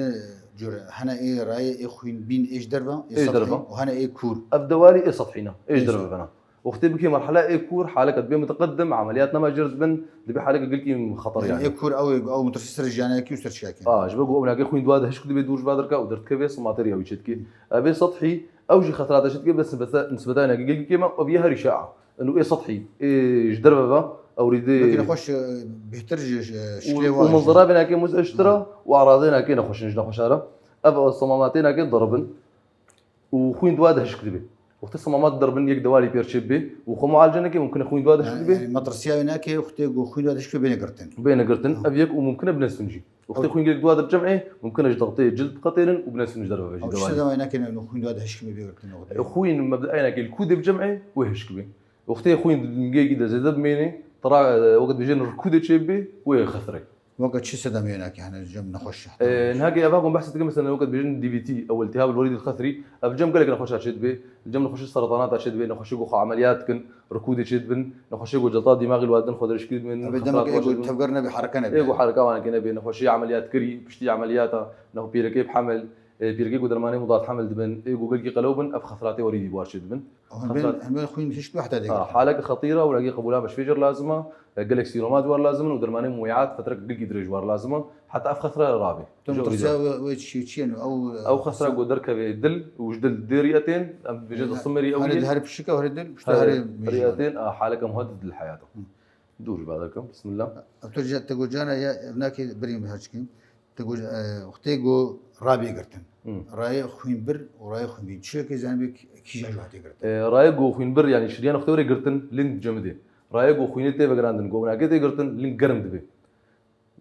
cure. Hene ê rayê ê xwînbîn ê ji derve, ê Ê ji derve. Û hene ê kûr. Ev dewalî ê sethî ne, ê ji derve bena. Wextê bikê merhela ê kûr, haleke dibê muteqedim, emeliyat nema cir dibin, dibê haleke gelkî xeter yani. Ê kûr ew ê, ew mutirsî ser jiyanekî û ser çiyakî. A, ji ber ku ew nake xwîn dua de hişk dibê dûr ji va derke û derdikeve, sematerî ew çêdikê. Ev ê sethî, Ew jî xetirata çê dike, bes nisbeta, nisbeta hinekî gelkî kêm e, ev yê herî şa'a. Eno ê sethî, ê ji derve ve, ewrî dê. Belkî nexweş, e, bêhtir ji, ji, şiklê û, û wa jî. Minzira vê hinekê muzej tira Ha. û eradê hinekê nexweş in, ji nexweşa re. Ev, ev semamatê hinekê diribin. Û xwîn di wa de hişk dibe. Wextê semamat diribin, yek dewarî pêr çê bibe û xwe mualece neke, mumkin e xwîn di wa de hişk Yani, dibe. yani, metresiya wê nake, wextê ku xwîn di wa de hişk bibe, bêne girtin. Bêne girtin, Ha. ev yek û mumkin e binêsin jî. Wextê Ha. xwîn gelek di wa de bicem'ê, mumkin e ji dextê cild biqetênin û binêsin ji derve ve jî Ew dewarî. çi sedema wê nake, ne, xwîn di wa de hişk bibe, bê girtin wextê. Xwîn mebda hinekê li ku de bicem'ê, wê hişk bibe. Wextê xwîn di dingeyekî de zêde bimêne, tira, e, weke dibêjin rikûdê çê bibe, wê xetirê. Weke çi sedemê hinekî hene cem nexweş? E, niha ke eva ku behs dikim, mesela, weke dibêjin D V T, ew iltihab el-werîd el-xetirî, ev cem gelek nexweşa çê dibe, cem nexweşê seretanata çê dibe, nexweşê ku xwe emeliyat dikin, rikûdê çê dibin, nexweşê ku cilta dîmaxî li wa din xwe derişkî dibin, Ev demek ê ku tevger nebe, hereke nebe. Ê ku hereka wan nebe, nexweşê emeliyatkirî, piştî emeliyata, nexwe pîrekê bi hemil, e, pîrekê ku dermanê mudad hemil dibin, ê ku gelkî qelew bin, ev xetiratê werîdî bi war çê dibin. Hûn bên, Xetirat- hûn bên xwîn hişk bi heta Ha, dêgirin. Haleke xetîra û hinekî qebûla meşfê jî war lazim e, gelek sîromat jî war lazim in û dermanê muwîat fetrek gelkî dirêj war lazim e. Heta ev xetira rabe. Tu Ji metresiya wî de. wê, wê çi, çi ye? Ew, Ew xetira ku derkeve dil û ji dil dê rîetên, em dibêjin Hûn de simerî ew hûn yê. Her dil, her pişik e, her dil, pişta Her herê mejî. rîetên, a, haleke muha di dil heyata. Hı. Dûr ji badakim, bismillah. Ev tu ca-, te got cana ya, ev nake birî min her çikin. Te got, e, wextê got rabê girtin. Hı. Rayê xwînbir û rayê xwînbîn. Çi yekê zanî bê kîjan jî hatê girtin? E, rayê got xwînbir, yani şiryan wextê were girtin, ling cemidê. Rayê got xwînê tê vegerandin, got nake tê girtin, ling germ dibe.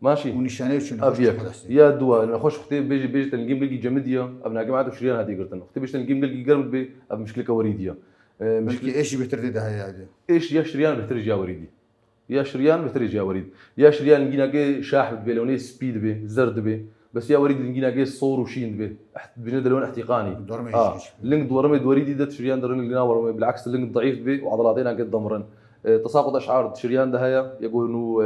Maşî? Û nîşanê çi? Ev yek. Ya dua, nexweş wextê bêjî, bêjî te lingêm gelkî cemidî ya, ev nake mate şiryan hatê girtin. Wextê bêjî te lingêm gelkî germ dibe, ev mişkileke werîdî ya. E, Belkî mişkil- êş jî bêhtir tê de heye. Êş ya şiryan bêhtir ji ya werîdî. Ya şiryan bêhtir ji ya werîd. Ya şiryan lingînakê şah dibe, lewonê spî dibe, zer dibe. Bes ya werîd lingînakê sor û şîn dibe. Eht-, dibêjin de lewon ehtîqanî. Dormê Ha, jî dibe. Ling di wermê di werîdî de şiryan derin lingîna wermê. Bilaks ling deîf dibe û edelatê nake demirin. E, tesaqut eş'ar di şiryan de heye. Ya got nû,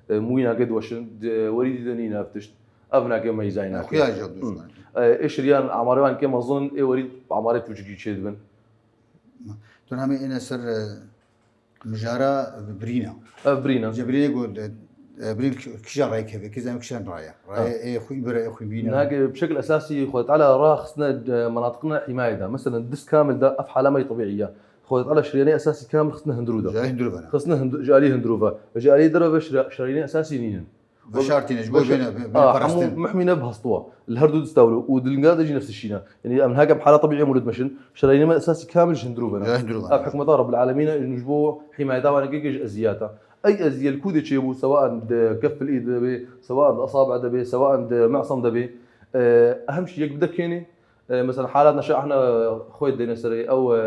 e, e, mûyî nake diweşin. Di werîdî de nîne ev tişt. Ev nake meyzayî nake. Xuya jî Hı. E, ê şiryan amarê wan ke mezin in, ê werîd amarê çûçikî çê dibin. Tu hemê êne ser, e, Mijara birîna. Ev birîna. Ji birînê got, e, birîn ki-, kîjan rayê keve, kîjan, kîjan raya. Rayê Ha. ê xwîn bire, ê xwîn bîna. Nake bi şekil esasî Xwedê Teala ra xistine, e, menatiqine hîmayê de. Mesela, dist kamil de ev hala me tebîî ye. Xwedê Teala şirîyanê esasî kamil xistine hundirû de. Ji alî hundirû ve ne. Xistine hundu-, ji alî hundirû ve. Ji alî derve ve şira-, şirîyanê esasî nînin. Veşartîne, ji bo Wek-, bêne, bê-, bêne A, perastin. Hemû mihmîne bi hestû. Li her du dista wilo û di linga de jî nefs şîne. Yanî em heke bi hala tebîî mûlid meşin. Şirayîne me esasî kamil ji hundirû ve ne. Ji hundirû ve ne. Ev hikmeta Rabbil Alemîn e, ji bo hîmayeta wan keke ji eziyata. Ey eziye li ku de çêbû, sewa di kef il îd de be, sewa di esabi de be, sewa di me'sem de be. E, ehem şî yek bide kênê, E, mesela halat neşe ehna xwê dêne serê, ew, e,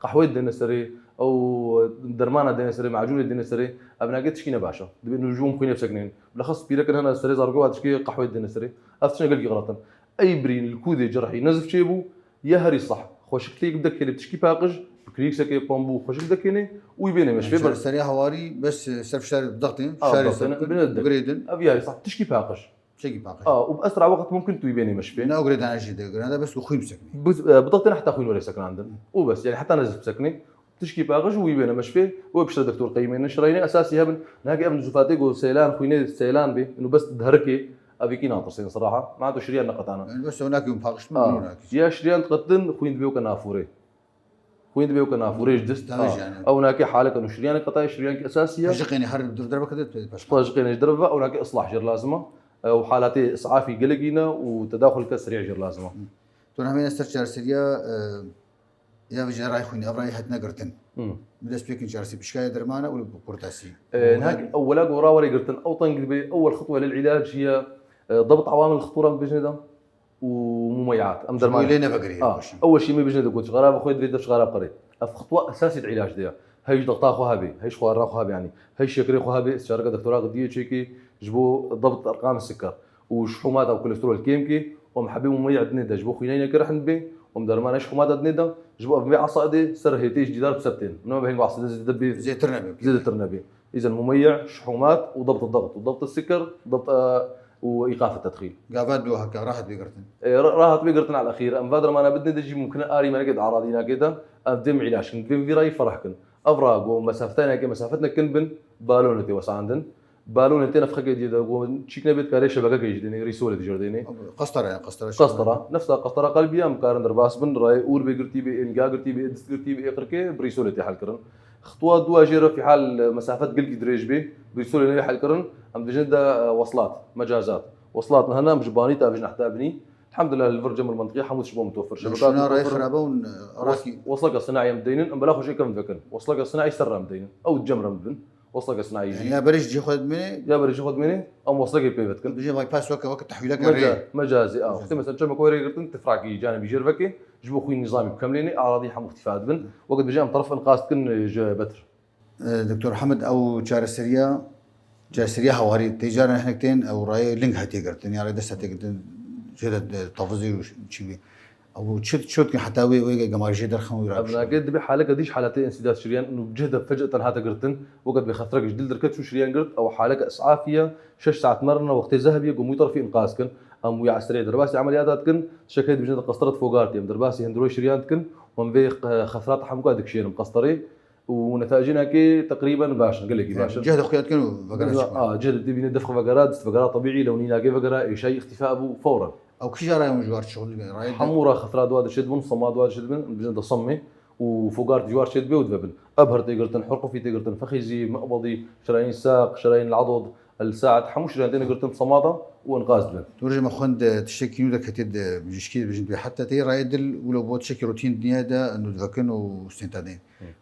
qehwê dêne serê, ew dermana dêne serê, macûnê dêne serê, ev nake tişkî ne baş e. Dibê nû ji bo xwînê biseknên. Bilexis pîrekin hene serê zarokê wa tişkê qehwê dêne serê. Ev tiştine gelkî xelat in. Ey birîn li ku dê cerhî nezif çêbû, ya herî sah. Xweşik têk bide kêlê tişkî paqij, bi klîksekê pambû xweşik dekênê û wî bêne meşfê ber. Serê hewarî bes, e, ser fişarê dixtên, A, fişarê dixtên, ser bine dek. Girêdin. Ev ya herî sah tişkî paqij. Çekî paqij. A, û bi esra weqt mumkin tu wî bênê meşfê. Ne ew girêdana jî de, girêdana bes û xwîn biseknî. Bi, e, bi dixtên heta xwîn were seknandin. Û bes, yani heta nezif biseknî. Tişkî paqij û wî bêne meşfê, û piştre doktor qeymêne. Şirayînê esasî hebin. Nake ev zûfatê ku seylan, xwînê seylan bê, û bes diherikê, ev yekî natirsên siraha. Ma tu şiriyan neqetana. Yani bes ew nake hûn paqij min Ha. Nû nake. Ya şiriyan diqetin, xwîn dibê weke nafûrê. Xwîn dibê weke nafûrê ji dist. Tavê Ha. jî yani. Ew nake haleke nû şiryanê qetayê şiryankî esasî ye. Ji qênê her dur derbeke de tu paşman. Ji qênê ji derve ve ew nake islah jir lazim e. Ew halatê isafî gelekî ne û tedaxulke serî jir lazim e. Hı. Tu hemê ser çareseriya, e, ya vijara xwînê, ev rayê hatine girtin. Hı. Bi dest pêkin çaresî pişkaya dermana û li kurtasî. E, Û niha yani ewwela ku ra were girtin, ew teng dibe, ewwel xitwe lil îlac hiye, e, dabt awamil xitûra bijne de. û mumeyat. Em Ji derman. Bo lê nevegirê Ha, yê xweşin. Ew şî me bijne de ku çixara bi xwe divê de çixara biqirê. Ev xitwa esasî di îlac de ye. Hey ji dexta xwe hebê, hey ji xwarina xwe hebê, yanî hey şekerê xwe hebê, îstişareke doktora diyê çêkê ji bo dabt erqam siker û şihûmata û kolesterol kêm kê, û em hebê mumeyat dinê de ji bo xwîneyne kir hin bê, û em derman hey şihûmata dinê de ji bo ev vê asa de ser hêtê ji dîdar bi sebtên. Nema bi heng asa de zêde bê. Zêtir nebê. Zêdetir nebê. Îzen mumeyye, şihûmat û dabt dabt û dabt siker, dabt, e, û îqaf tedxîl. Gava du heke rahat bê girtin. E, ra-, rahat bê girtin al exîr. Em va dermana bidinê de jî mumkin e arî menekê di aradînakê de, em dêm îlaç kin, dêm vî rayî ferah kin. Ev ra go mesafetaneke mesafet nekin bin, balonê tê wesandin. Balonên tê nefxekê diyê de, ku çîk nebê dikarê şebekekê jî dênê, rîsolê dijêr dênê. Qestera, ya qestera. Qestera. Nefsa qestera qelbî ya em karin derbas bin, rayê ûr bê girtî bê, ê nîga girtî bê, ê dist girtî bê, ê qirkê bi rîsolê tê helkirin. Xitwa dua jê re fîhal mesafet gelkî dirêj bê, bi rîsolê neyê helkirin, em dijin de, e, weslat, mecazat. Weslat ne hene em ji banî ta vijin heta binî. Elhamdulillah li vir cem û mentiqî hemû tişt bo mitofir. Şebeka şuna rayê mitofir. Xirabe û, e, rakî. Wes-, wesleke sinaî em deynin, em bela xwe jê kevin vekin. Wesleke sinaî ser re em deynin. Ew cem re em dibin. Wesleke sinaî jî. Yani ya berê ji cihê xwe dimêne? Ya berê ji xwe dimêne, em weslekê pê vedikin. Dijî bypass weke, weke tehwîleke rê. Meca-, mecazî, a. Mecazî. Wextê mesela çemeke wê rê girtin, tifrakî canibî jêr vekê, ji bo xwîn nîzamî bikem lênê, aradî hemû îxtîfa dibin. Weke dijî em teref inqaz dikin, e, ji betir. E, Doktor Hemed, ew çareseriya, çareseriya hewarî tê caran hinek tên, ew rayê ling hatiye girtin, ya rê dest hatiye girtin, jê de, e, tavizê û çî bî. Ew çi, çi dikin heta wê, wê gemarî jê derxin wî Ev rayê nake dibe haleke dîş haletê insîdat şiriyan, û cih de fec'eten hate girtin, weke dibe xetrek ji dil derket çû şiriyan girt, ew haleke is'afî ye, şeş saet merine, wextê zehbî ye, ku em wî terefî inqaz kin. Em wî esrê derbasî emeliyata dikin, tiştekê dibijin de qestere fogartî, em derbasî hundirê şiriyan dikin, û em vê, e, xetrata hemûka dikişênin qesterê. û netayicê nakê teqrîben baş in, gelekî baş in. Cih de xuya dikin û vegera çi? A, cih de dibîne difx vegera, dist vegera tebîî, lewnî nakê vegera, êşayî îxtîfa bû fewren. Ew kîja rayê hûn ji war çixûl dikin? Rayê de hemû ra xetira dua dişê dibin, sema dua dişê dibin, bijin de semê û fogar ji war çê dibe û dibe bin. Ebher tê girtin, hurqufî tê girtin, fexîzî, me'bedî, şerayîn saq, şerayîn el-adod, el-saet, hemû şiryan têne girtin semada û inqaz dibin. Tu rojê me xwend, e, tiştekî nû de ketê de bijîşkî dibijin dibê. Heta tê rayê dil wilo bo tiştekî rotîn dinyayê de nû divekin û stênta dên.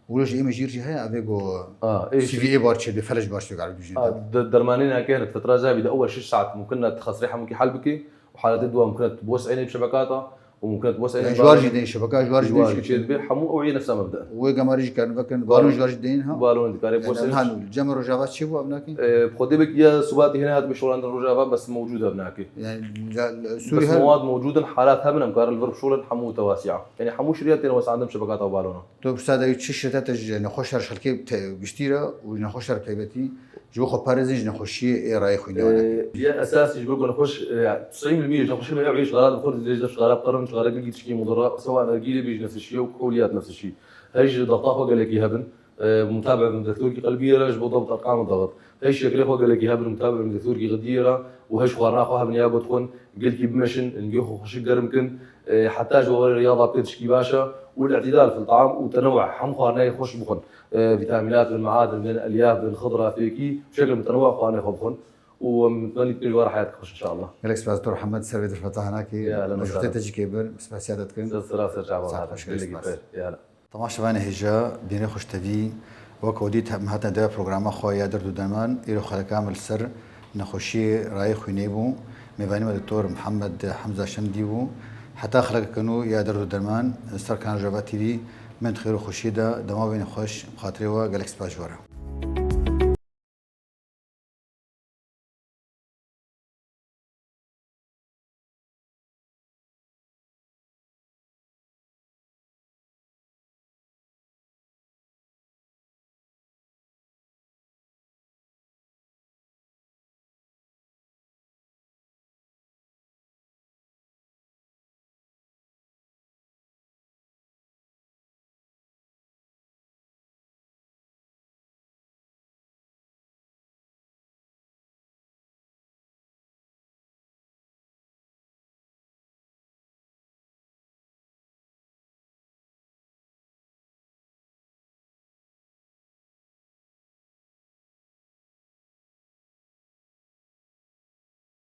Wilo ji ê mejîr jî heye, evê go A, ê C V A bar çê dibê, felec bar çê dibê, A, de-, dermanê nake hene, fetra zehbî de ewel şeş saet mumkin e xestrê hemûkî hel bike û haletê dua mumkin e wes'ênê bi şebekata û mumkin e wes'ênê Yani ji war jî deyin şebeka, ji war jî deyin şebeka. Çê dibê, hemû ew ê nefsa me bidin. Wê gemarî jî karin vekin, balon ji war jî deyin ha? Balon dikarê Yani wes'ênê. Niha nû, li cem rojava çi bû ev nakin? E, bi xwedê bik ya subatî hene hat bi şolandin rojava bes mewcûd ev nake. Yani la, la, Sûrî Bes her mewad mewcûd in, halat hebin em karin li vir bişolin hemû tewasîa. Yani hemû şiriyat têne wesandin şebekata û balona. Tu pirsa de çi şiddet ji nexweş her ji xelkê te-, giştî re û ji nexweş her peybetî ji bo xwe parêzin ji nexweşiyê ê rayê xwînê wan heke? Ee, ya esasî ji bo ku nexweş, e, tesîn bil mîye ji nexweşê me ya ji xelat xwe dizê ji xelat qerin, ji xelat gilgî tişkî mudira, sewa energî de bî ji nefsişî û kuhuliyat nefsişî. Her ji dexta xwe gelekî hebin. E, mutabe bin doktorkî qelbî re ji bo dabt erqam dabt. Hey şeklê xwe gelekî hebin, mutabe bin doktorkî xediyê re û heş xwarina xwe hebin ya botxun, gelkî bimeşin, ingê xwe xweşik germ kin, e, heta ji we riyada pê tişkî baş e û îtidal fil taam û tenewwe hem xwarinayê xweş bixwin. E, vîtamînat bin, meadin bin, elyaf bin, xidra, fêkî, bi şekil mutenewwe xwarinê xwe bixwin û em mutmenî dikin ji we re heyat xweş inşallah. Gelek spas Doktor Hemed, ser vê derfeta hinakê. Ya, lena Ji wextê sara. Te jî kêbir, spasiya te dikin. Ser sera ser çavan Saet hatin. Xweş, gelek Gelekî spas. Xêr. Ya, la. Temaşevanê hêja, bînerê xweş tevî, wek ewdî te-, me hatin dewa programa xwe ya derd û derman, îro xeleka me li ser nexweşiyê rayê xwînê bû. Mêvanî me Doktor Mihemed Hemza Şemdî bû. Heta xelekeke nû ya derd û derman, li ser kanal Rojava T V, me di xêr û xweşiyê de, dema bêne xweş, bi xatirê we gelek spas ji we re.